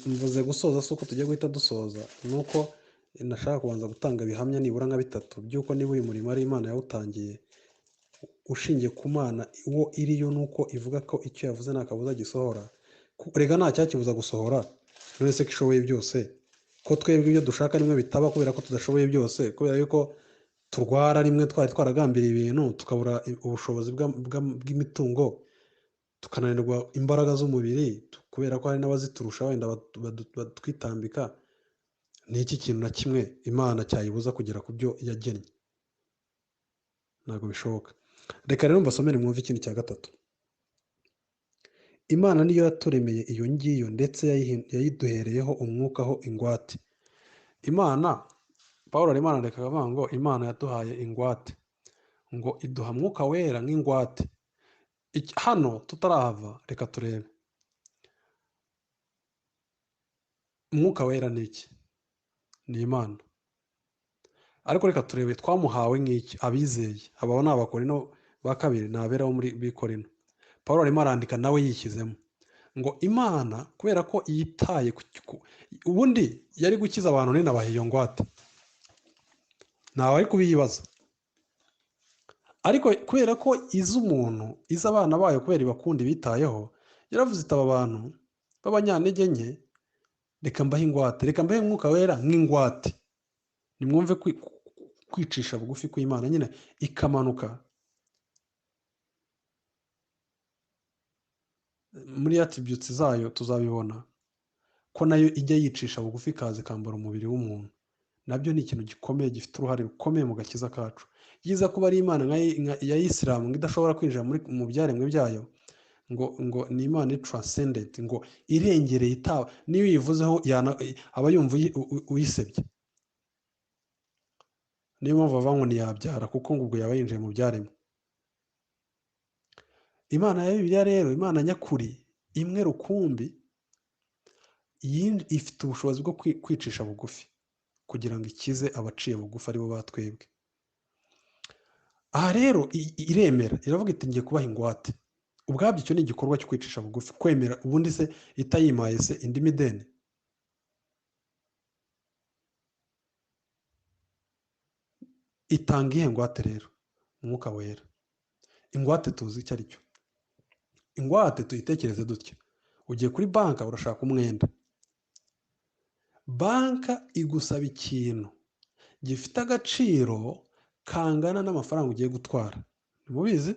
Mvuze gusoza si uko tugiye guhita dusoza, ni uko nashaka kubanza gutanga ibihamya nibura nka bitatu by'uko niba uyu murimo ari Imana yawutangiye ushingiye ku Mana uwo iriyo, nuko ivuga ko icyo yavuze nta kabuza gisohora. Rega nta cyakibuza gusohora, none se ko ishoboye byose. Ko twebwe ibyo dushaka rimwe bitaba kubera ko tudashoboye byose, kubera yuko turwara rimwe twari twaragambiriye ibintu tukabura ubushobozi bw'imitungo, tukananirwa imbaraga z'umubiri kubera ko hari n'abaziturusha wenda batwitambika. Ni iki kintu na kimwe Imana cyayibuza kugera ku byo yagennye? Ntabwo bishoboka. Reka rero mbasomere mwumve ikindi cya gatatu. Imana niyo yaturemeye iyo ngiyo, ndetse yayiduhereyeho umwuka ho ingwate. Imana, Pawulo arimo arandika akavuga ngo Imana yaduhaye ingwate, ngo iduha mwuka wera nk'ingwate. Hano tutarahava, reka turebe umwuka wera ni iki? Ni Imana. Ariko reka turebe twamuhawe nk'iki? Abizeye. Aba ni Abakorino ba kabiri, ni abera bo muri Bikorino. Pawulo arimo arandika nawe yishyizemo ngo Imana kubera ko yitaye ubundi yari gukiza abantu ninabaha iyo ngwate, ntawe ari kubiyibaza. Ariko kubera ko izi umuntu, izi abana bayo kubera ibakunda ibitayeho, yaravuze iti aba bantu b'abanyantege nke reka mbahe ingwate, reka mbahe umwuka wera nk'ingwate. Nimwumve kwicisha bugufi kw'Imana nyine ikamanuka muri attributes zayo, tuzabibona ko nayo ijya yicisha bugufi ikaza ikambara umubiri w'umuntu. Nabyo ni ikintu gikomeye, gifite uruhare rukomeye mu gakiza kacu. Yiza kuba ari Imana ya Isilamu ngo idashobora kwinjira mu byaremwe byayo, ngo ni Imana transcendent, ngo irengereye itaba, niyo uyivuzeho aba yumva uyisebye. Niyo mpamvu bavuga ngo ntiyabyara, kuko ngo ubwo yaba yinjiye mu byaremwe. Imana ya Bibiliya rero, Imana nyakuri imwe rukumbi, ifite ubushobozi bwo kwicisha bugufi kugira ngo ikize abaciye bugufi aribo batwebwe. Aha rero iremera, iravuga iti ngiye kubaha ingwate. Ubwabyo icyo ni igikorwa cyo kwicisha bugufi, kwemera. Ubundi se itayimaye se indi mideni? Itanga iyihe ngwate rero? Umwuka wera. Ingwate tuzi icyo ari cyo. Ingwate tuyitekereze dutya: ugiye kuri banka urashaka umwenda, banka igusaba ikintu gifite agaciro kangana n'amafaranga ugiye gutwara. Ntimubizi?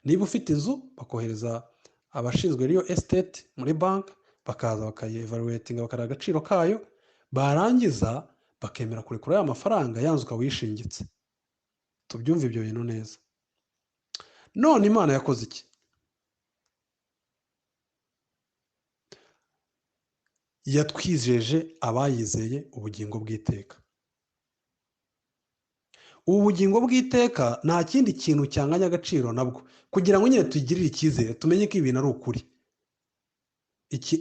Niba ufite inzu bakohereza abashinzwe real estate muri banka, bakaza bakayevaluatinga, bakareba agaciro kayo, barangiza bakemera kurekura ya mafaranga yanzu ukaba uyishingitse. Tubyumve ibyo bintu neza. None Imana yakoze iki? Yatwijeje abayizeye ubugingo bw'iteka. Ubu bugingo bw'iteka nta kindi kintu cyanganya agaciro nabwo, kugira ngo nyine tugirire icyizere, tumenye ko ibintu ari ukuri.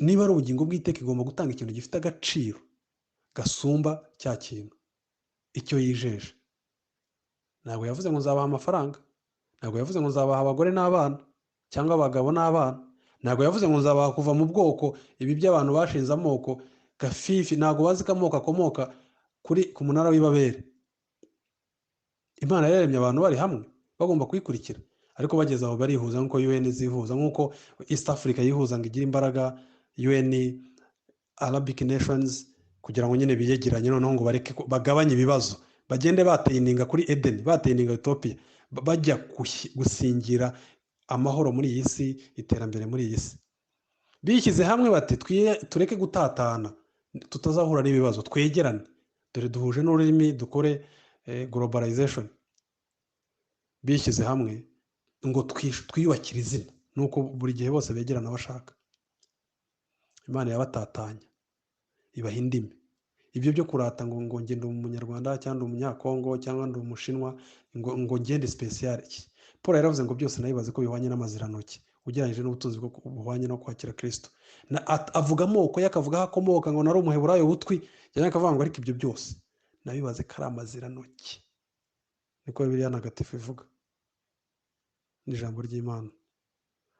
Niba ari ubugingo bw'iteka, igomba gutanga ikintu gifite agaciro gasumba cya kintu icyo yijeje. Ntabwo yavuze ngo nzabaha amafaranga, ntabwo yavuze ngo nzabaha abagore n'abana cyangwa abagabo n'abana, ntabwo yavuze ngo nzabaha kuva mu bwoko, ibi by'abantu bashinze amoko gafifi, ntabwo bazi ko amoko akomoka ku munara w'Ibabere. Imana yaremye abantu bari hamwe bagomba kuyikurikira, ariko bageze aho barihuza nk'uko UN zihuza, nk'uko East Africa yihuza ngo igire imbaraga, UN, Arabic Nations, kugira ngo nyine biyegeranye noneho ngo bareke bagabanye ibibazo, bagende bateye ininga kuri Eden, bateye ininga Ethiopia, bajya gusingira amahoro muri iyi si, iterambere muri iyi si. Bishyize hamwe bati tureke gutatana, tutazahura n'ibibazo, twegerane, dore duhuje n'ururimi, dukore globalization. Bishyize hamwe ngo twiyubakire izina, nuko buri gihe bose begerana bashaka. Imana yabatatanya ibaha indimi. Ibyo byo kurata ngo ngende umunyarwanda cyangwa umunyakongo cyangwa ndi umushinwa, ngo ngende special. Paul yaravuze ngo byose nabibaze ko bihwanye n'amazirantoki ugereranyije n'ubutunzi bwo buhwanye no kwakira Kristo. Avuga amoko ye, akavuga aho akomoka, ngo nari umuheburayo butwi, cyangwa akavuga ngo ariko ibyo byose nabibaze ko ari amazirantoki. Niko Bibiliya ntagatifu ivuga, ni ijambo ry'Imana.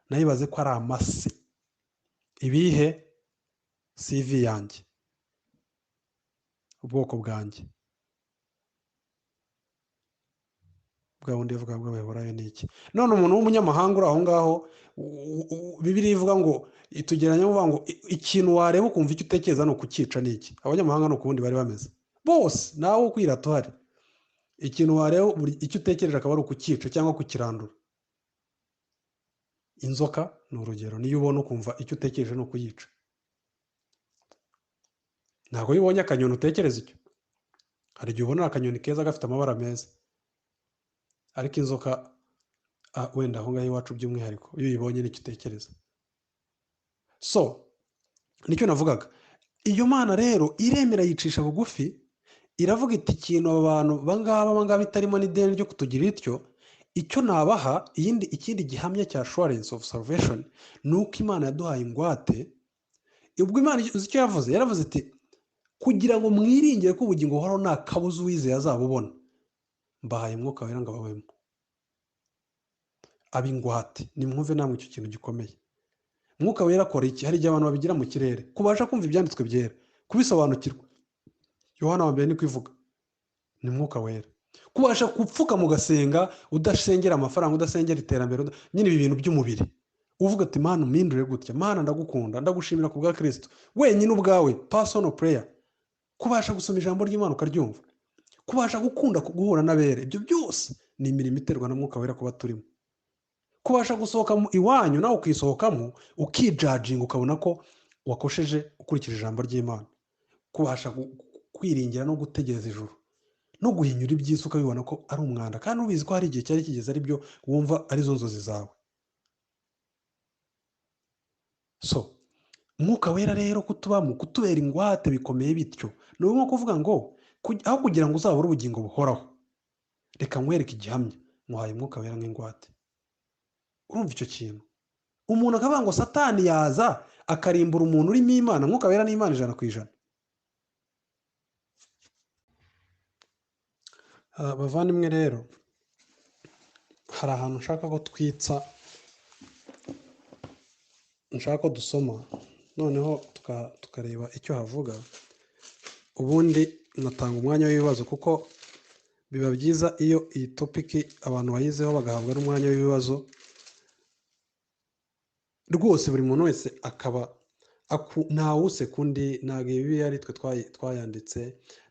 Nabibaze ko ari amase. Ibihe CV yanjye, ubwoko bwanjye, Bwa bundi yavuga bw'Abaheburayo ni iki? None umuntu w'umunyamahanga uri aho ngaho, Bibiliya ivuga ngo itugereranya uvuga ngo ikintu wareba ukumva icyo utekereza ni ukucyica ni iki? Abanyamahanga ni ukundi bari bameze bose, nawe ukwirata uhari. Ikintu wareba icyo utekereje akaba ari ukucyica cyangwa kukirandura. Inzoka ni urugero, niyo ubona ukumva icyo utekereje ni ukuyica. Ntabwo iyo ubonye akanyoni utekereza icyo. Hari igihe ubona akanyoni keza gafite amabara meza, ariko inzoka wenda aho ngaho iwacu by'umwihariko iyo uyibonye nicyo utekereza. So nicyo navugaga. Iyo Mana rero iremera yicisha bugufi, iravuga iti ikintu aba bantu bangaba itarimo n'ideni ryo kutugira ityo, icyo nabaha ikindi gihamya cya assurance of salvation ni uko Imana yaduhaye ingwate. Ubwo Imana uzi icyo yavuze? Yaravuze iti kugira ngo mwiringire ko ubugingo buhoraho nta kabuza uwizeye azabubona, mbahaye Umwuka Wera ngo ababemo ab'ingwate. Nimwumve namwe icyo kintu gikomeye. Umwuka Wera akora iki? Hari igihe abantu babigira mu kirere, kubasha kumva ibyanditswe byera, kubisobanukirwa. Yohana wa mbere niko ivuga, ni Mwuka Wera. Kubasha gupfuka mugasenga, udasengera amafaranga, udasengera iterambere, nyine ibi bintu by'umubiri, uvuga ati Mana umpindure gutya, Mana ndagukunda, ndagushimira ku bwa Kristo, wenyine ubwawe, personal prayer. Kubasha gusoma ijambo ry'Imana ukaryumva, kubasha gukunda guhura n'abere, ibyo byose ni imirimo iterwa na Mwuka Wera kuba turimo. Kubasha gusohoka iwanyu nawe ukisohokamo, ukijajinga ukabona ko wakosheje ukurikije ijambo ry'Imana. Kubasha kwiringira no gutegereza ijuru no guhinyura iby'isi ukabibona ko ari umwanda, kandi ubizi ko hari igihe cyari kigeze ari byo wumva arizo nzozi zawe. So Mwuka Wera rero kutubamo, kutubera ingwate bikomeye bityo, ni nko kuvuga ngo aho kugira ngo uzabure ubugingo buhoraho, reka nkwereke igihamya, muhaye Umwuka Wera nk'ingwate. Urumva icyo kintu? Umuntu akavuga ngo Satani yaza akarimbura umuntu urimo Imana. Mwuka Wera ni Imana 100%. Bavandimwe rero, hari ahantu nshaka ko twitsa, nshaka ko dusoma, noneho tukareba icyo havuga, ubundi natanga umwanya w'ibibazo, kuko biba byiza iyo iyi topiki abantu bayizeho bagahabwa n'umwanya w'ibibazo. Rwose buri muntu wese akaba ntawuse kundi, ntabwo ibi ari twe twayanditse,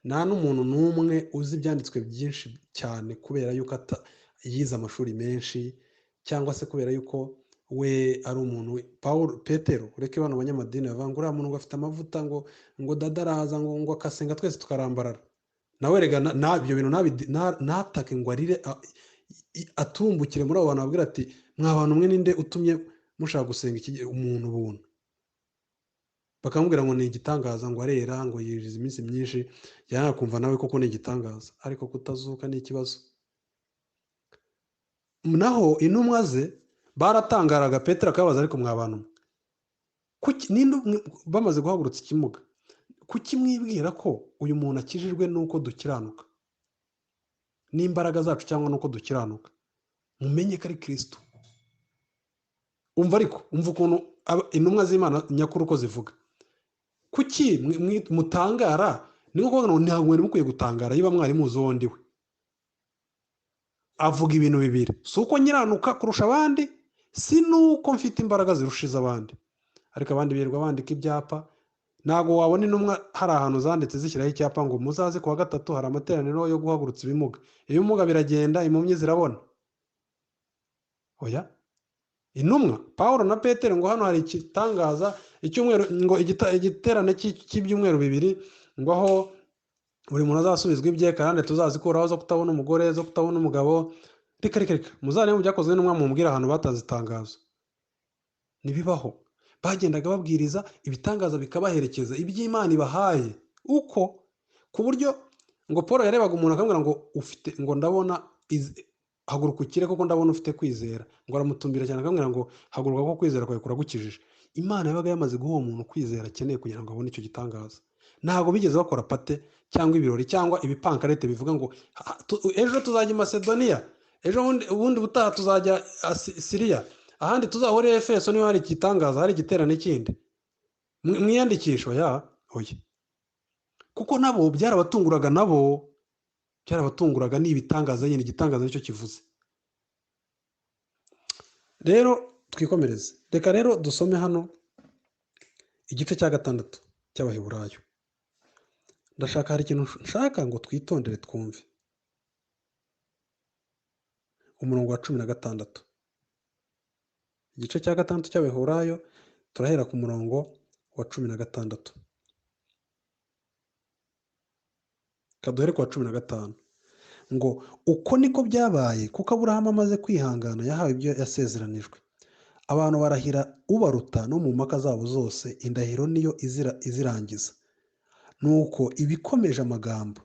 nta n'umuntu n'umwe uzi ibyanditswe byinshi cyane kubera yuko yize amashuri menshi, cyangwa se kubera yuko we ari umuntu. Paul Petero, ureke bano banyamadini bavuga ngo uriya muntu ngo afite amavuta, ngo dadaraza, ngo akasenga twese tukarambarara. Nawe rega ibyo bintu natake ngo arire, atumbukire muri abo bantu, ababwira ati mwa bantu mwe ninde utumye mushaka gusenga umuntu ubuntu? Bakamubwira ngo ni igitangaza, ngo arera, ngo yiriza iminsi myinshi, yanakumva nawe koko ni igitangaza, ariko kutazuka ni ikibazo. Naho intumwa ze baratangaraga, Petero akababaza ariko mwa bantu mwe, kuki ninde bamaze guhagurutsa ikimuga, kuki mwibwira ko uyu muntu akijijwe nuko dukiranuka n'imbaraga zacu cyangwa nuko dukiranuka? Mumenye ko ari Kristo. Umva ariko, umva ukuntu intumwa z'Imana nyakuri uko zivuga. Kuki mutangara? Ni nko kuvuga ngo ntabwo mwari mukwiye gutangara niba mwari muzi uwo ndi we. Avuga ibintu bibiri, si uko nyiranuka kurusha abandi, si nuko mfite imbaraga zirusha iz'abandi. Ariko abandi birirwa bandika ibyapa, ntabwo wabona intumwa hari ahantu zanditse zishyiraho icyapa ngo muzaze kuwa gatatu hari amateraniro yo guhagurutsa ibimuga, ibimuga biragenda, impumyi zirabona. Oya, intumwa Paulo na Petero ngo hano hari igitangaza, icyumweru ngo igiterane cy'ibyumweru bibiri, ngo aho buri muntu azasubizwa ibye, kandi tuzazikuraho zo kutabona umugore, zo kutabona umugabo. Reka reka reka, muzarebe mu byakozwe n'intumwa mumbwire ahantu batanze itangazo. Ntibibaho. Bagendaga babwiriza ibitangaza bikabaherekeza, iby'Imana ibahaye uko, ku buryo ngo Paul yarebaga umuntu akamubwira ngo ufite, ngo ndabona haguruka ukire kuko ndabona ufite kwizera, ngo aramutumbira cyane akamubwira ngo haguruka kuko kwizera kwawe kuragukijije. Imana yabaga yamaze guha uwo muntu kwizera akeneye kugira ngo abone icyo gitangaza. Ntabwo bigeze bakora pate cyangwa ibirori cyangwa ibipankarete bivuga ngo ejo tuzajya i Macedonia, ejo ubundi butaha tuzajya Siriya, ahandi tuzahore Efeso niba hari igitangaza, hari igiterane kindi. Mwiyandikishe, oya, oya. Kuko nabo byarabatunguraga nabo. Byarabatunguraga, ni ibitangaza nyine, igitangaza nicyo kivuze. Rero twikomereze. Reka rero dusome hano igice cya 6 cy'Abaheburayo. Ndashaka, hari ikintu nshaka ngo twitondere twumve. Umurongo wa 16. Igice cya 6 cy'Abaheburayo, turahera ku murongo wa 16. Kaduhere ku wa 15. Ngo uko niko byabaye kuko Aburahamu amaze kwihangana yahawe ibyo yasezeranijwe. Abantu barahira ubaruta no mu mpaka zabo zose, indahiro niyo izirangiza. Nuko ibikomeje amagambo.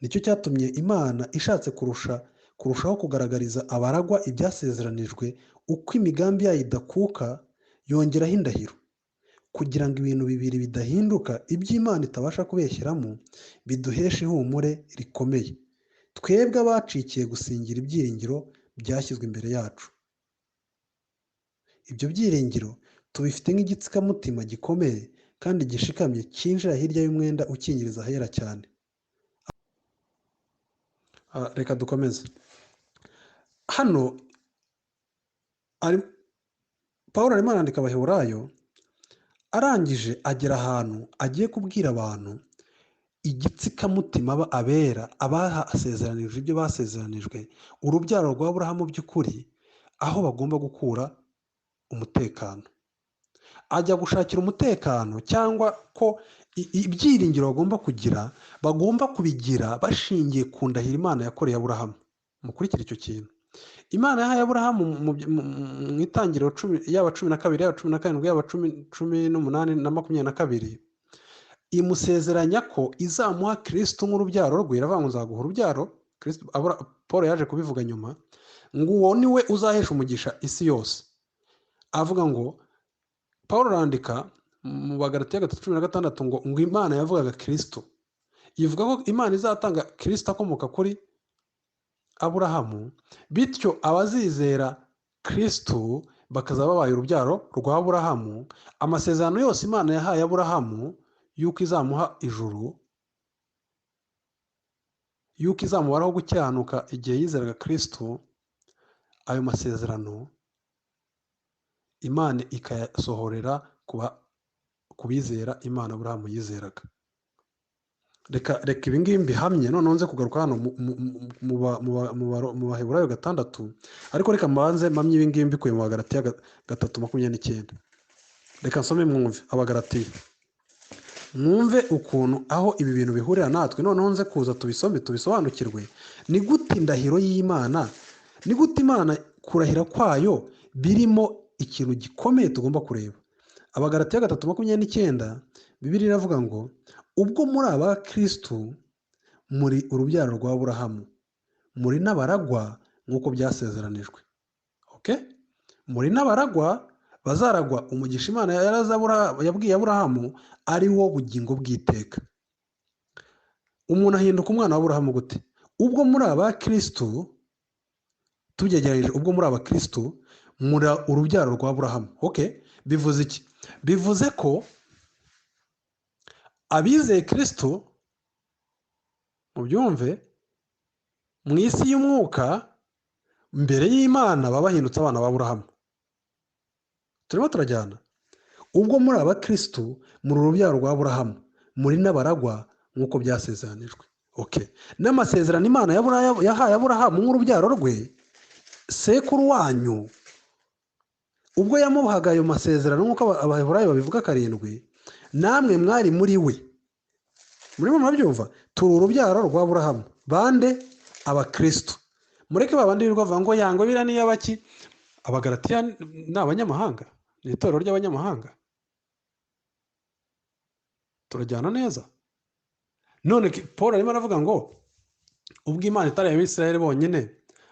Nicyo cyatumye Imana ishatse kurushaho kugaragariza abaragwa ibyasezeranijwe uko imigambi yayo idakuka, yongeraho indahiro, kugira ngo ibintu bibiri bidahinduka iby'Imana itabasha kubeshyeramo biduheshe ihumure rikomeye, twebwe abacikiye gusingira ibyiringiro byashyizwe imbere yacu. Ibyo byiringiro tubifite nk'igitsikamutima gikomeye kandi gishikamye, cyinjira hirya y'umwenda ukingiriza ahera cyane. Reka dukomeze. Hano Pawulo arimo arandika Abaheburayo, arangije agera ahantu agiye kubwira abantu igitsikamutima abera abasezeranijwe ibyo basezeranijwe, urubyaro rwa Aburahamu by'ukuri, aho bagomba gukura umutekano. Ajya gushakira umutekano cyangwa ko ibyiringiro bagomba kugira, bagomba kubigira bashingiye ku ndahiro Imana yakoreye Aburahamu. Mukurikire icyo kintu. Imana yahaye Aburahamu mu itangiriro yaba 12, yaba 17, yaba 18 na 22, imusezeranya ko izamuha Kristo nk'urubyaro rwe. Iravuga ngo nzaguha urubyaro. Paul yaje kubivuga nyuma, ngo uwo ni we uzahesha umugisha isi yose. Avuga ngo Paul arandika mu Bagalatiya 3:16 ngo Imana yavugaga Kristo, ivuga ko Imana izatanga Kristo akomoka kuri Aburahamu, bityo abazizera Kristo bakazaba babaye urubyaro rwa Aburahamu. Amasezerano yose Imana yahaye Aburahamu yuko izamuha ijuru, yuko izamubaraho gukiranuka igihe yizeraga Kristo, ayo masezerano Imana ikayasohorera ku bizera Imana Aburahamu yizeraga. Reka ibi ngibi mbihamye, noneho nze kugaruka hano mu Baheburayo 6, ariko reka mbanze mpamye ibi ngibi mbikuye mu Bagalatiya 3:29. Reka nsome mwumve Abagalatiya, mwumve ukuntu aho ibi bintu bihurira natwe, noneho nze kuza tubisome tubisobanukirwe. Ni gute indahiro y'Imana, ni gute Imana kurahira kwayo birimo ikintu gikomeye tugomba kureba. Abagalatiya 3:29, Bibiliya iravuga ngo ubwo muri aba Kristo muri urubyaro rwa Aburahamu, muri n'abaragwa nk'uko byasezeranijwe. Okay? Muri n'abaragwa bazaragwa umugisha Imana yabwiye Aburahamu, ari wo bugingo bw'iteka. Umuntu ahinduka umwana wa Aburahamu gute? Ubwo muri aba Kristo, tubyegeranije, ubwo muri aba Kristo muri urubyaro rwa Aburahamu. Okay? Bivuze iki? Bivuze ko abizeye Kristo, mubyumve, mu isi y'umwuka mbere y'Imana baba bahindutse abana ba Aburahamu. Turimo turajyana. Ubwo muri aba Kristo muri urubyaro rwa Aburahamu, muri n'abaragwa nk'uko byasezeranijwe. Okay. N'amasezerano Imana yahaye Aburahamu nk'urubyaro rwe, sekuru wanyu, ubwo yamuhaga ayo masezerano nk'uko Abaheburayo babivuga 7, namwe mwari muri we. Murimo murabyumva? Turi urubyaro rwa Aburahamu. Bande? Abakristo. Mureke babandi birirwa bavuga ngo yango bira ni y'abaki. Abagalatiya ni abanyamahanga, ni itorero ry'abanyamahanga. Turajyana neza. None Paul arimo aravuga ngo ubwo Imana itari Abisirayeli bonyine,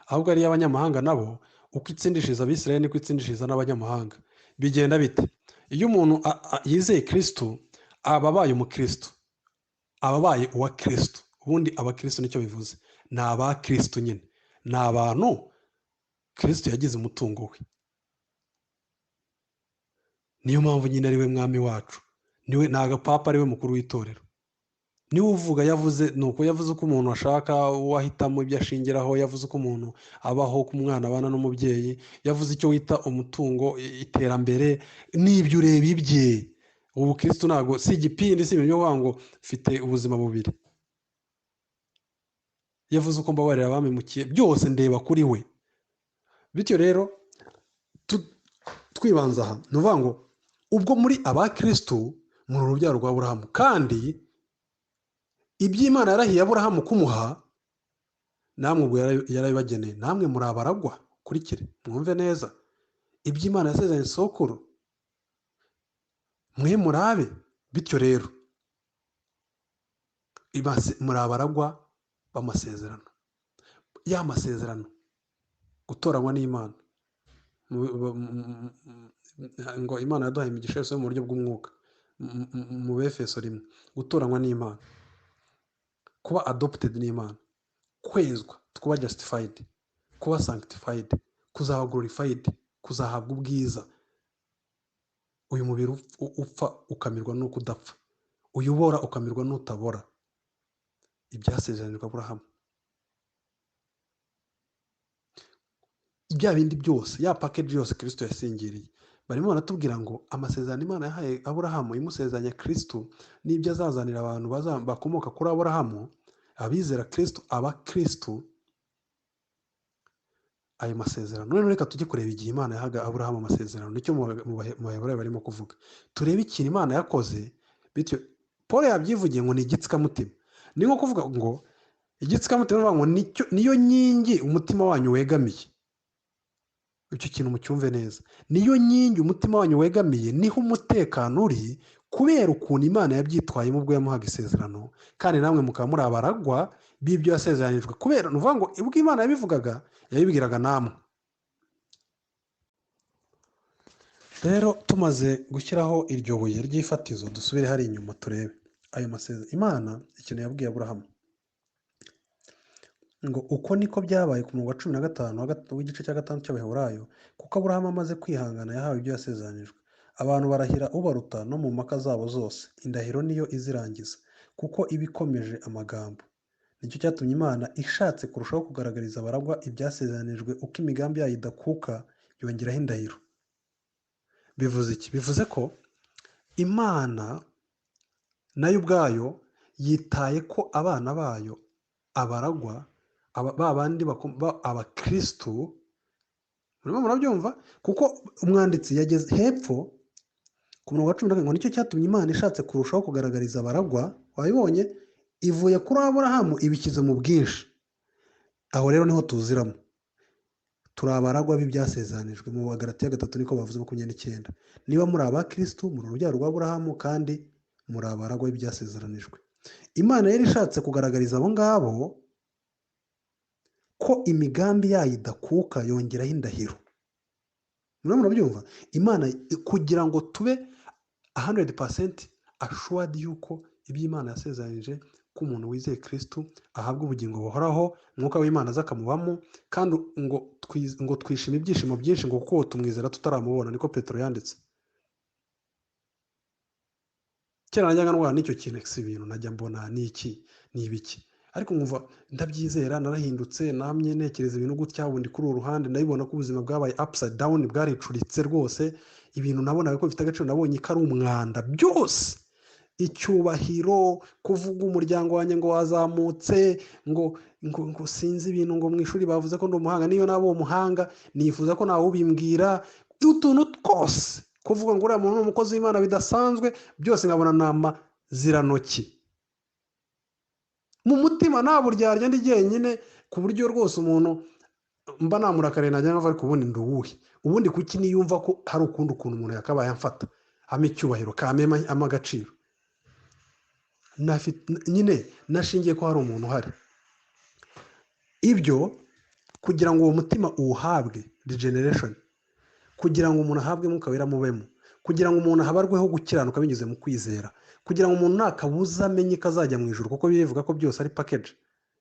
ahubwo ari iy'abanyamahanga nabo, uko itsindishiriza Abisirayeli niko itsindishiriza n'abanyamahanga. Bigenda bite? Iyo umuntu yizeye Kristo, aba abaye umukristo, aba abaye uwa Kristo. Ubundi abakristo nicyo bivuze, ni aba Kristo nyine, ni abantu Kristo yagize umutungo we. Niyo mpamvu nyine ari we mwami wacu, niwe ntago papa ari we mukuru w'itorero, Niwe uvuga, yavuze ni uko yavuze uko umuntu ashaka, uwo ahitamo ibyo ashingiraho, yavuze uko umuntu abaho, ko umwana abana n'umubyeyi, yavuze icyo wita umutungo, iterambere, n'ibyo ureba ibye. Ubu Kristo ntabwo si igipindi, si ibintu byo kuvuga ngo mfite ubuzima bubiri. Yavuze uko mbabarira abamemukiye, byose ndeba kuri we. Bityo rero twibanza aha, ni ukuvuga ngo ubwo muri aba Kristo, muri urubyaro rwa Aburahamu, kandi iby'Imana yarahiye Aburahamu kumuha, namwe ubwo yarabibageneye, namwe muri abaragwa. Kurikire mwumve neza, iby'Imana yasezeranye sokuru, mwe murabe. Bityo rero muri abaragwa b'amasezerano, ya masezerano, gutoranywa n'Imana, ngo Imana yaduhaye imigisha yose yo mu buryo bw'umwuka mu Befeso 1, gutoranywa n'Imana, kuba adopted n'Imana, kwezwa, kuba justified, kuba sanctified, kuzaba glorified, kuzahabwa ubwiza. Uyu mubiri upfa ukamirwa n'uko udapfa, uyu ubora ukamirwa n'utabora, ibyasezeranijwe Aburahamu, bya bindi byose, ya package yose Kristo yasingiriye. Barimo baratubwira ngo amasezerano Imana yahaye Aburahamu imusezeranya Kristo, n'ibyo azazanira abantu bakomoka kuri Aburahamu, abizera Kristo, aba Kristo, ayo masezerano. None reka tujye kureba igihe Imana yahaga Aburahamu amasezerano, nicyo mu Baheburayo barimo kuvuga. Turebe ikintu Imana yakoze. Bityo Paul yabyivugiye ngo ni igitsikamutima. Ni nko kuvuga ngo igitsikamutima, ni ukuvuga ngo niyo nkingi umutima wanyu wegamiye. Icyo kintu mucyumve neza, niyo nkingi umutima wanyu wegamiye, niho umutekano uri, kubera ukuntu Imana yabyitwayemo ubwo yamuhaga isezerano, kandi namwe mukaba muri abaragwa b'ibyo yasezeranijwe. Kubera ni ukuvuga ngo ubwo Imana yabivugaga, yabibwiraga namwe. Rero tumaze gushyiraho iryo buye ry'ifatizo, dusubire hari inyuma turebe ayo masezerano. Imana ikintu yabwiye Aburahamu ngo uko niko byabaye ku murongo wa 15 w'igice cya 6 cy'Abaheburayo, kuko Aburahamu amaze kwihangana yahawe ibyo yasezeranijwe. Abantu barahira ubaruta no mu mpaka zabo zose, indahiro niyo izirangiza, kuko iba ikomeje amagambo. Nicyo cyatumye Imana ishatse kurushaho kugaragariza abaragwa ibyasezeranijwe uko imigambi yayo idakuka, yongeraho indahiro. Bivuze iki? Bivuze ko Imana nayo ubwayo yitaye ko abana bayo abaragwa, ba bandi abakristu, murimo murabyumva? Kuko umwanditsi yageze hepfo ku murongo wa 14 ngo nicyo cyatumye Imana ishatse kurushaho kugaragariza abaragwa, wabibonye, ivuye kuri Aburahamu ibishyize mu bwinshi. Aho rero niho tuziramo, turi abaragwa b'ibyasezeranijwe. Mu Bagalatiya 3 niko bavuze 29, niba muri abakristu, muri urubyaro rwa Aburahamu, kandi muri abaragwa b'ibyasezeranijwe. Imana yari ishatse kugaragariza abo ngabo ko imigambi yayo idakuka, yongeraho indahiro. Murimo murabyumva? Imana kugira ngo tube 100% assured yuko ibyo Imana yasezeranyije ko umuntu wizeye Kristo ahabwa ubugingo buhoraho, umwuka w'Imana aza akamubamo, kandi ngo twishime ibyishimo byinshi ngo kuko tumwizera tutaramubona, niko Petero yanditse. Kera najyaga ndwara n'icyo kintu, si ibintu najya mbona ni iki, ni ibiki, ariko nkumva ndabyizera, narahindutse, namye ntekereza ibintu gutya, ubundi kuri uru ruhande ndabibona ko ubuzima bwabaye upside down, bwaricuritse rwose. Ibintu nabonaga ko bifite agaciro, nabonye ko ari umwanda byose, icyubahiro, kuvuga umuryango wanjye ngo wazamutse, ngo sinzi ibintu, ngo mu ishuri bavuze ko ndi umuhanga, niyo naba uwo muhanga nifuza ko nawe ubimbwira, utuntu twose, kuvuga ngo uriya muntu ni umukozi w'Imana bidasanzwe, byose nkabona ni amazirantoki. Mu mutima nta buryarya, ndi jyenyine, ku buryo rwose umuntu mba namurakariye najya nava, ariko ubundi ndi uwuhe? Ubundi kuki niyumva ko hari ukundi ukuntu umuntu yakabaye amfata, ampa icyubahiro, kampa ampa agaciro? Nyine nashingiye ko hari umuntu uhari. Ibyo kugira ngo uwo mutima uwuhabwe regeneration, kugira ngo umuntu ahabwe Mwuka Wera amubemo, kugira ngo umuntu ahabarweho gukiranuka binyuze mu kwizera, kugira ngo umuntu nta kabuza amenye ko azajya mu ijuru, kuko bivuga ko byose ari package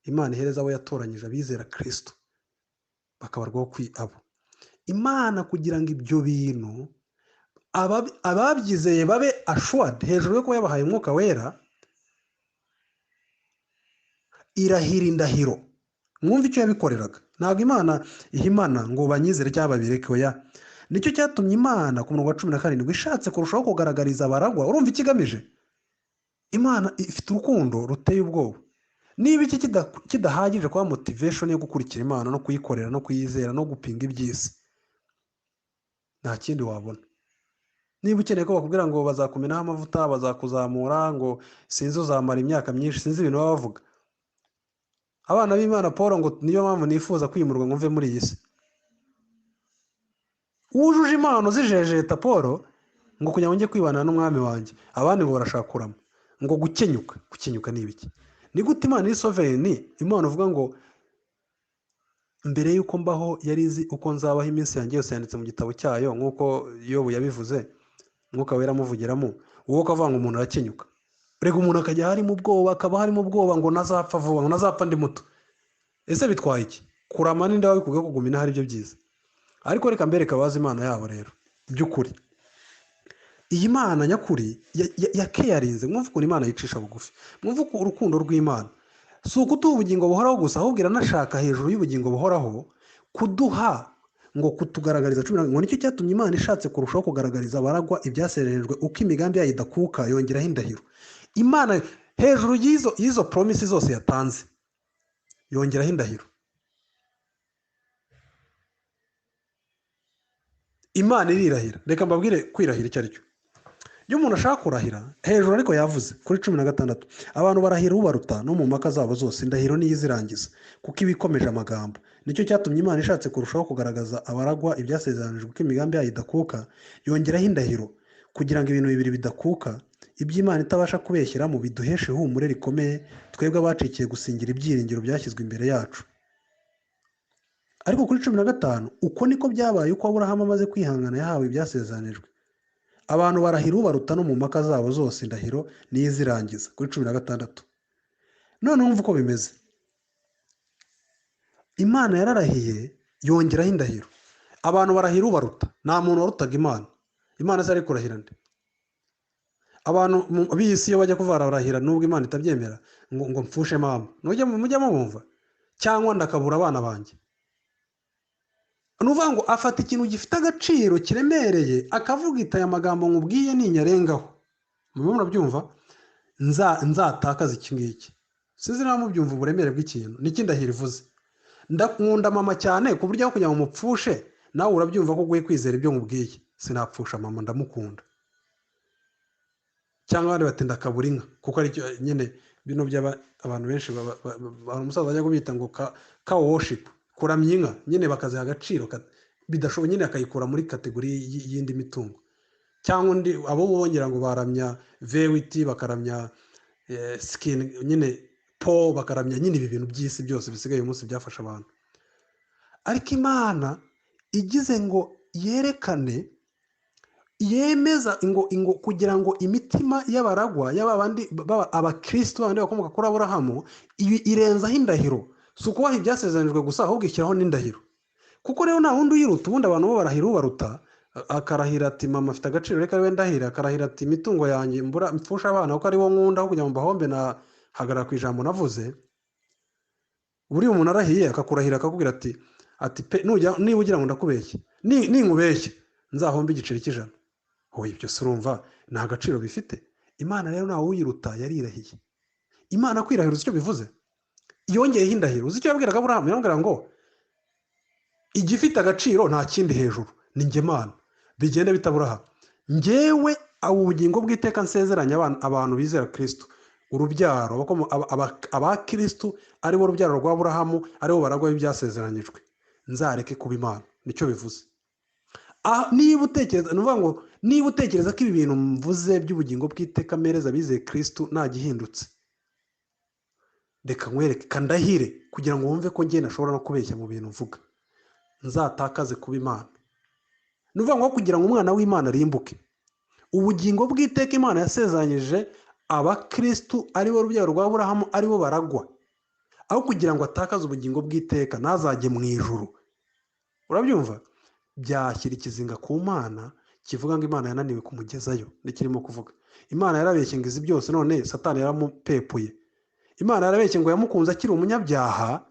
Imana ihereza abo yatoranyije abizera Kristo bakabarwaho kwi abo. Imana kugira ngo ibyo bintu ababyizeye babe assured, hejuru yo kuba yabahaye Umwuka Wera, Irahira indahiro. Mwumve icyo yabikoreraga. Ntabwo Imana ihimana ngo banyizere cyangwa babireke, oya. Nicyo cyatumye Imana ku murongo wa 17 ishatse kurushaho kugaragariza abaragwa. Urumva ikigamije? Imana ifite urukundo ruteye ubwoba. Niba iki kidahagije kuba motivation yo gukurikira Imana no kuyikorera no kuyizera no gupinga iby'isi, nta kindi wabona. Niba ukeneye ko bakubwira ngo bazakumenaho amavuta, bazakuzamura, ngo sinzi uzamara imyaka myinshi, sinzi ibintu baba bavuga. Abana b'Imana Paul ngo niyo mpamvu nifuza kwimurwa ngo mve muri iyi si. Wujuje impano zijejeta Paul ngo kugira ngo njye kwibana n'umwami wanjye, abandi ngo barashakuramo ngo gukenyuka. Gukenyuka ni ibiki? Ni gute Imana iri sovereign, Imana uvuga ngo mbere y'uko mbaho yari izi uko nzabaho, iminsi yanjye yose yanditse mu gitabo cyayo, nk'uko Yobu yabivuze, Mwuka Wera amuvugiramo, wowe ukavuga ngo umuntu arakenyuka. Rega umuntu akajya harimo ubwoba, akaba harimo ubwoba ngo nazapfa vuba, ngo nazapfa ndi muto. Ese bitwaye iki? Kurama n'inda wabikubwiye kuguma inaha ari byo byiza. Ariko reka mbereke abazi Imana yabo rero by'ukuri. Iyi Mana nyakuri yakeyarinze. Mwumve ukuntu Imana yicisha bugufi, mwumve urukundo rw'Imana. Si ukuduha ubugingo buhoraho gusa, ahubwo iranashaka hejuru y'ubugingo buhoraho kuduha ngo kutugaragariza 10, ngo nicyo cyatumye Imana ishatse kurushaho kugaragariza abaragwa ibyasezeranijwe uko imigambi yayo idakuka, yongeraho indahiro. Imana hejuru y'izo promise zose yatanze yongeraho indahiro. Imana irirahira. Reka mbabwire kwirahira icyo ari cyo. Iyo umuntu ashaka kurahira hejuru, ariko yavuze kuri 16, abantu barahira ubaruta no mu mpaka zabo zose, indahiro niyo izirangiza kuko iba ikomeje amagambo. Nicyo cyatumye Imana ishatse kurushaho kugaragaza abaragwa ibyasezeranijwe uko imigambi yayo idakuka, yongeraho indahiro kugira ngo ibintu bibiri bidakuka, iby'Imana itabasha kubeshyeramo, biduheshe ihumure rikomeye twebwe abacikiye gusingira ibyiringiro byashyizwe imbere yacu. Ariko kuri 15, uko niko byabaye uko Aburahamu amaze kwihangana yahawe ibyasezeranijwe. Abantu barahira ubaruta no mu mpaka zabo zose, indahiro niyo izirangiza. Kuri 16. None wumva uko bimeze. Imana yararahiye yongeraho indahiro. Abantu barahira ubaruta. Nta muntu warutaga Imana. Imana se ari kurahira nde? Abantu b'isi iyo bajya kuvara barahira nubwo Imana itabyemera ngo mfushe mama. Nujya mujya mubumva cyangwa ndakabura abana banjye. Nuvuga ngo afata ikintu gifite agaciro kiremereye akavuga ita aya magambo nkubwiye ninyarengaho. Mube murabyumva, nzatakaza iki ngiki. Sinzi niba mubyumva uburemere bw'ikintu. Niki ndahiro ivuze. Ndakunda mama cyane ku buryo aho kugira ngo mupfushe, nawe urabyumva ko uguye kwizera ibyo nkubwiye. Sinapfusha mama, ndamukunda. Cyangwa abandi bati ndakabura inka, kuko ari cyo nyine bino by'aba abantu benshi umusaza ajya kubita ngo cow worship, kuramya inka nyine bakaziha agaciro bidashoboye, nyine akayikura muri kategori y'indi mitungo. Cyangwa undi abo bongera ngo baramya V8, bakaramya skin nyine po, bakaramya nyine ibi bintu by'isi byose bisigaye uyu munsi byafasha abantu. Ariko Imana igize ngo yerekane, yemeza ngo kugira ngo imitima y'abaragwa y'abandi abakristo bandi bakomoka kuri Aburahamu irenzaho indahiro. Si ukubaha ibyasezeranijwe gusa, ahubwo ishyiraho n'indahiro. Kuko rero nta wundi uyiruta, ubundi abantu bo barahira ubaruta, akarahira ati mama afite agaciro reka we ndahira, akarahira ati imitungo yanjye mbura mfusha abana kuko ari wo nkunda, aho kugira ngo mbahombe nahagarara ku ijambo navuze. Buriya umuntu arahiye akakurahira akakubwira ati pe, niba ugira ngo ndakubeshye, ninkubeshye nzahombe igiceri cy'ijana. Oya, ibyo se urumva nta gaciro bifite. Imana rero ntawe uyiruta, yarirahiye. Imana kwirahira uzi icyo bivuze? Yongeyeho indahiro. Uzi icyo yabwiraga Aburahamu? Yamubwiraga ngo igifite agaciro nta kindi hejuru ni njye Mana. Bigende bite Aburahamu? Njyewe ubugingo bw'iteka nsezeranya abantu bizera Kristo, urubyaro, aba Kristo ari bo rubyaro rwa Aburahamu, ari bo baragwa ibyasezeranyijwe, nzareke kuba Imana. Nicyo bivuze. Niba utekereza, ni ukuvuga ngo niba utekereza ko ibi bintu mvuze by'ubugingo bw'iteka mpereza abizeye Kristo nta gihindutse, reka nkwereke, kandahire kugira ngo wumve ko njye nashobora no kubeshya mu bintu mvuga, nzatakaze kuba Imana. Ni ukuvuga ngo kugira ngo umwana w'Imana arimbuke, ubugingo bw'iteka Imana yasezeranyije abakristo ari bo rubyaro rwa Aburahamu, ari bo baragwa, aho kugira ngo atakaze ubugingo bw'iteka ntazajye mu ijuru. Urabyumva? Byashyira ikizinga ku Mana kivuga ngo Imana yananiwe kumugezayo. Nikirimo kuvuga Imana yarabeshye ngo izi byose, none Satani yaramupepuye. Imana yarabeshye ngo yamukunze akiri umunyabyaha,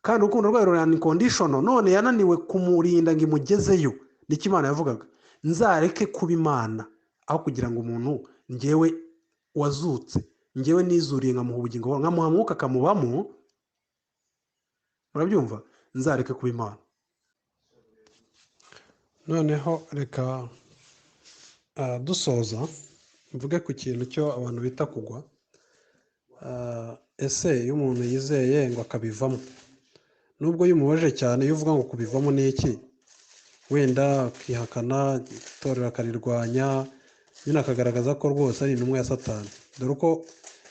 kandi urukundo rwayo ruri unconditional, none yananiwe kumurinda ngo imugezeyo. Nicyo Imana yavugaga, nzareke kuba Imana aho kugira ngo umuntu njyewe wazutse, njyewe nizuriye nkamuha ubugingo, nkamuha mwuka akamubamo, murabyumva, nzareke kuba Imana. Noneho reka dusoza mvuge ku kintu cyo abantu bita kugwa. Ese iyo umuntu yizeye ngo akabivamo, nubwo iyo umubajije cyane, iyo uvuga ngo kubivamo ni iki, wenda akihakana itorero akarirwanya, nyine akagaragaza ko rwose ari intumwa ya Satani. Dore uko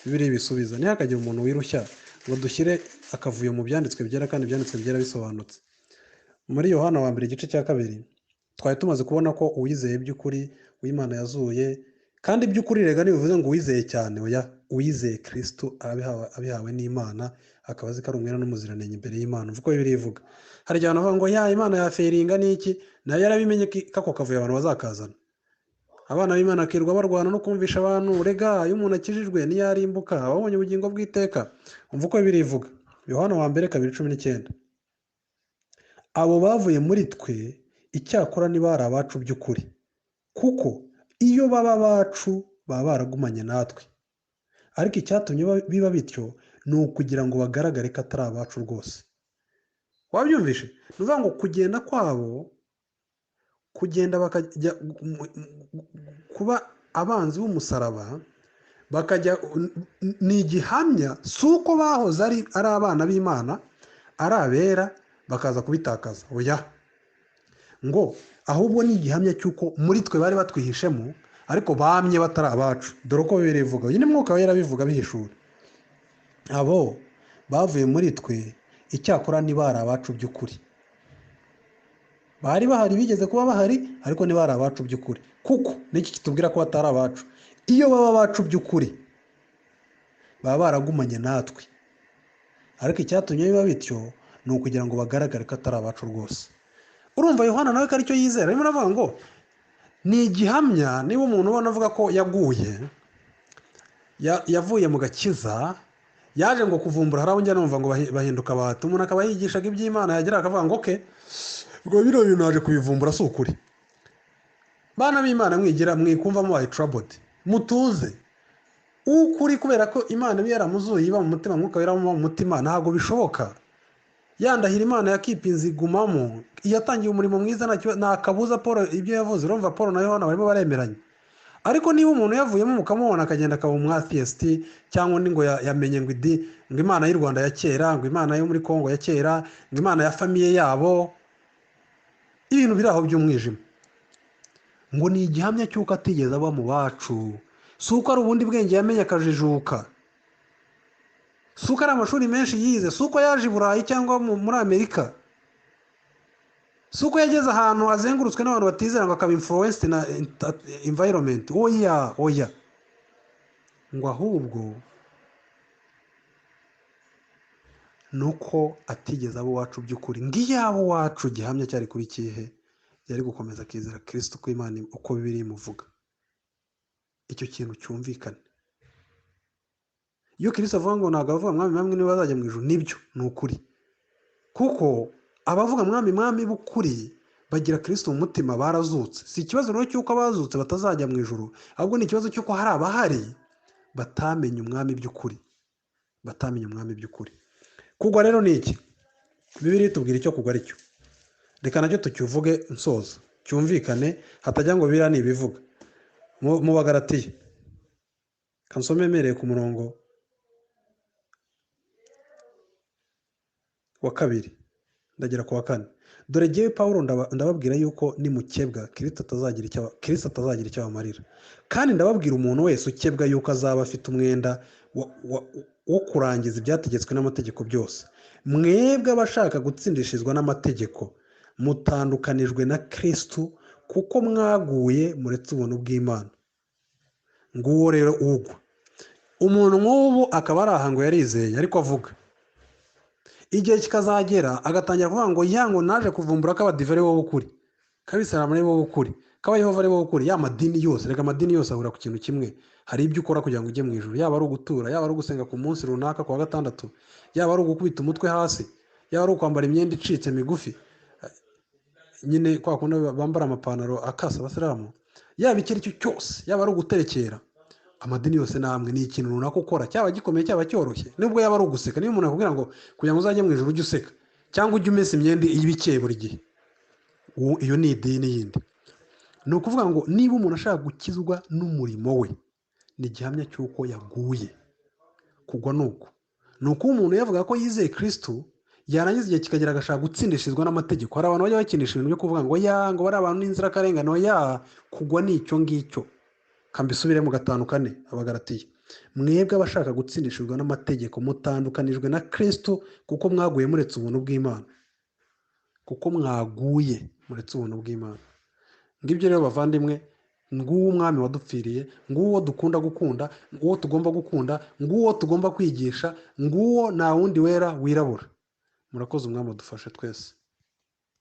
Bibiliya ibisubiza. Ntihakagire umuntu wirushya ngo dushyire akavuyo mu byanditswe byera, kandi ibyanditswe byera bisobanutse. Muri Yohana wa mbere igice cya 2 twari tumaze kubona ko uwizeye by'ukuri uw'Imana yazuye, kandi by'ukuri rega ntibivuze ngo uwizeye cyane, oya, uwizeye Kristo abihawe n'Imana, akaba azi ko ari umwera n'umuziranenge imbere y'Imana. Uko Bibiliya ivuga. Hari igihe abantu bavuga ngo ya Imana yaferinga n'iki, nayo yarabimenye ko ako kavuyo abantu bazakazana. Abana b'Imana bakirwa barwana no kumvisha abantu, rega iyo umuntu akijijwe ntiyarimbuka, aba abonye ubugingo bw'iteka. Umva uko Bibiliya ivuga. Yohana wa mbere 2:19. Abo bavuye muri twe icyakora ntibari abacu by'ukuri, kuko iyo baba abacu baba baragumanye natwe, ariko icyatumye biba bityo ni ukugira ngo bagaragare ko atari abacu rwose. Wabyumvishe? Ni ukuvuga ngo kugenda kwabo, kugenda bakajya kuba abanzi b'umusaraba, bakajya, ni igihamya si uko bahoze ari abana b'Imana, ari abera, bakaza kubitakaza, oya, ngo ahubwo ni igihamya cy'uko muri twe bari batwihishemo, ariko bamye batari abacu. Dore uko Bibiliya ivuga, uyu ni Mwuka Wera abivuga bihishura. Abo bavuye muri twe icyakora ntibari abacu by'ukuri. Bari bahari, bigeze kuba bahari, ariko ntibari abacu by'ukuri. Kuko n'iki kitubwira ko batari abacu? Iyo baba abacu by'ukuri baba baragumanye natwe, ariko icyatumye biba bityo ni ukugira ngo bagaragare ko atari abacu rwose. Urumva Yohana nawe ko aricyo yizera, arimo aravuga ngo ni igihamya. Niba umuntu ubona avuga ko yaguye, yavuye mu gakiza, yaje ngo kuvumbura, hari abo njya numva ngo bahinduka abahati, umuntu akaba yigishaga iby'Imana, yagira akavuga ngo okay, ubwo bino bintu naje kubivumbura si ukuri. Bana b'Imana mwigira mwikumva mubaye troubled, mutuze ukuri, kubera ko Imana iba yaramuzuye iba mu mutima, Mwuka Wera mu mutima, ntabwo bishoboka. Yandahira Imana yakipinze igumamo, yatangiye umurimo mwiza, nta kabuza. Paul ibyo yavuze, urumva Paul na Yohana barimo baremeranya. Ariko niba umuntu yavuyemo mukamubona akagenda akaba umwatheist, cyangwa undi ngo yamenye ngo idi, ngo Imana y'u Rwanda ya kera, ngo Imana yo muri Kongo ya kera, ngo Imana ya famiye yabo, ibintu biri aho by'umwijima, ngo ni igihamya cy'uko atigeze aba mu bacu. Si uko ari ubundi bwenge yamenye akajijuka, si uko ari amashuri menshi yize, si uko yaje i Burayi cyangwa muri Amerika, si uko yageze ahantu azengurutswe n'abantu batizera ngo akaba influenced na environment. Oya, oya, ngo ahubwo ni uko atigeze aba uwacu by'ukuri. Ngiyo aba uwacu, gihamya cyari kuba ikihe? Yari gukomeza akizera Kristo ko Imana uko Bibiliya imuvuga. Icyo kintu cyumvikane. Iyo Kristo avuga ngo ntabwo abavuga mwami mwami nibo bazajya mu ijuru, nibyo, ni ukuri. Kuko abavuga mwami mwami b'ukuri bagira Kristo mu mutima, barazutse. Si ikibazo rero cy'uko abazutse batazajya mu ijuru, ahubwo ni ikibazo cy'uko hari abahari batamenye umwami by'ukuri, batamenye umwami by'ukuri. Kugwa rero ni iki? Bibiliya itubwira icyo kugwa ari cyo. Reka nacyo tukivuge nsoza, cyumvikane, hatajya ngo Bibiliya ntibivuga. Mu Bagalatiya, kansome emereye ku murongo wa 2 ndagera ku wa 4. Dore jyewe Pawulo ndababwira yuko nimukebwa Kristo atazagira icyo abamarira. Kandi ndababwira umuntu wese ukebwa yuko azaba afite umwenda wo kurangiza ibyategetswe n'amategeko byose. Mwebwe abashaka gutsindishirizwa n'amategeko mutandukanijwe na Kristo, kuko mwaguye muretse ubuntu bw'Imana. Nguwo rero ugwa. Umuntu nk'ubu akaba ari aha ngo yarizeye, ariko avuga igihe kikazagera agatangira kuvuga ngo ya ngo naje kuvumbura ko abadive ari bo b'ukuri, ko abisilamu ari bo b'ukuri, ko abayehova ari bo b'ukuri. Ya madini yose, reka amadini yose ahura ku kintu kimwe. Hari ibyo ukora kugira ngo ujye mu ijuru, yaba ari ugutura, yaba ari ugusenga ku munsi runaka ku wa gatandatu, yaba ari ugukubita umutwe hasi, yaba ari ukwambara imyenda icitse migufi, nyine kwa kundi bambara amapantaro akasa abasilamu, yaba icyo ari cyo cyose, yaba ari uguterekera. Amadini yose ni amwe, ni ikintu runaka ukora, cyaba gikomeye cyaba cyoroshye, nubwo yaba ari uguseka. Niba umuntu akubwira ngo kugira ngo uzajye mu ijuru ujye useka, cyangwa ujye umesa imyenda iba ikeye buri gihe, iyo ni idini yindi. Ni ukuvuga ngo niba umuntu ashaka gukizwa n'umurimo we, ni igihamya cy'uko yaguye. Kugwa ni uku, ni uko umuntu yavuga ko yizeye Kirisitu, yarangiza igihe kikagera agashaka gutsindishirizwa n'amategeko. Hari abantu bajya bakinisha ibintu byo kuvuga ngo ya ngo bari abantu n'inzirakarengane, ya kugwa ni icyo ngicyo. Kambisubiremo 5:4 Abagalatiya, mwebwe abashaka gutsindishirizwa n'amategeko mutandukanijwe na Kirisitu, kuko mwaguye muretse ubuntu bw'Imana, kuko mwaguye muretse ubuntu bw'Imana. Ngibyo rero bavandimwe, nguwo umwami wadupfiriye, nguwo dukunda gukunda, nguwo tugomba gukunda, nguwo tugomba kwigisha, nguwo nta wundi wera wirabura. Murakoze, umwami adufashe twese.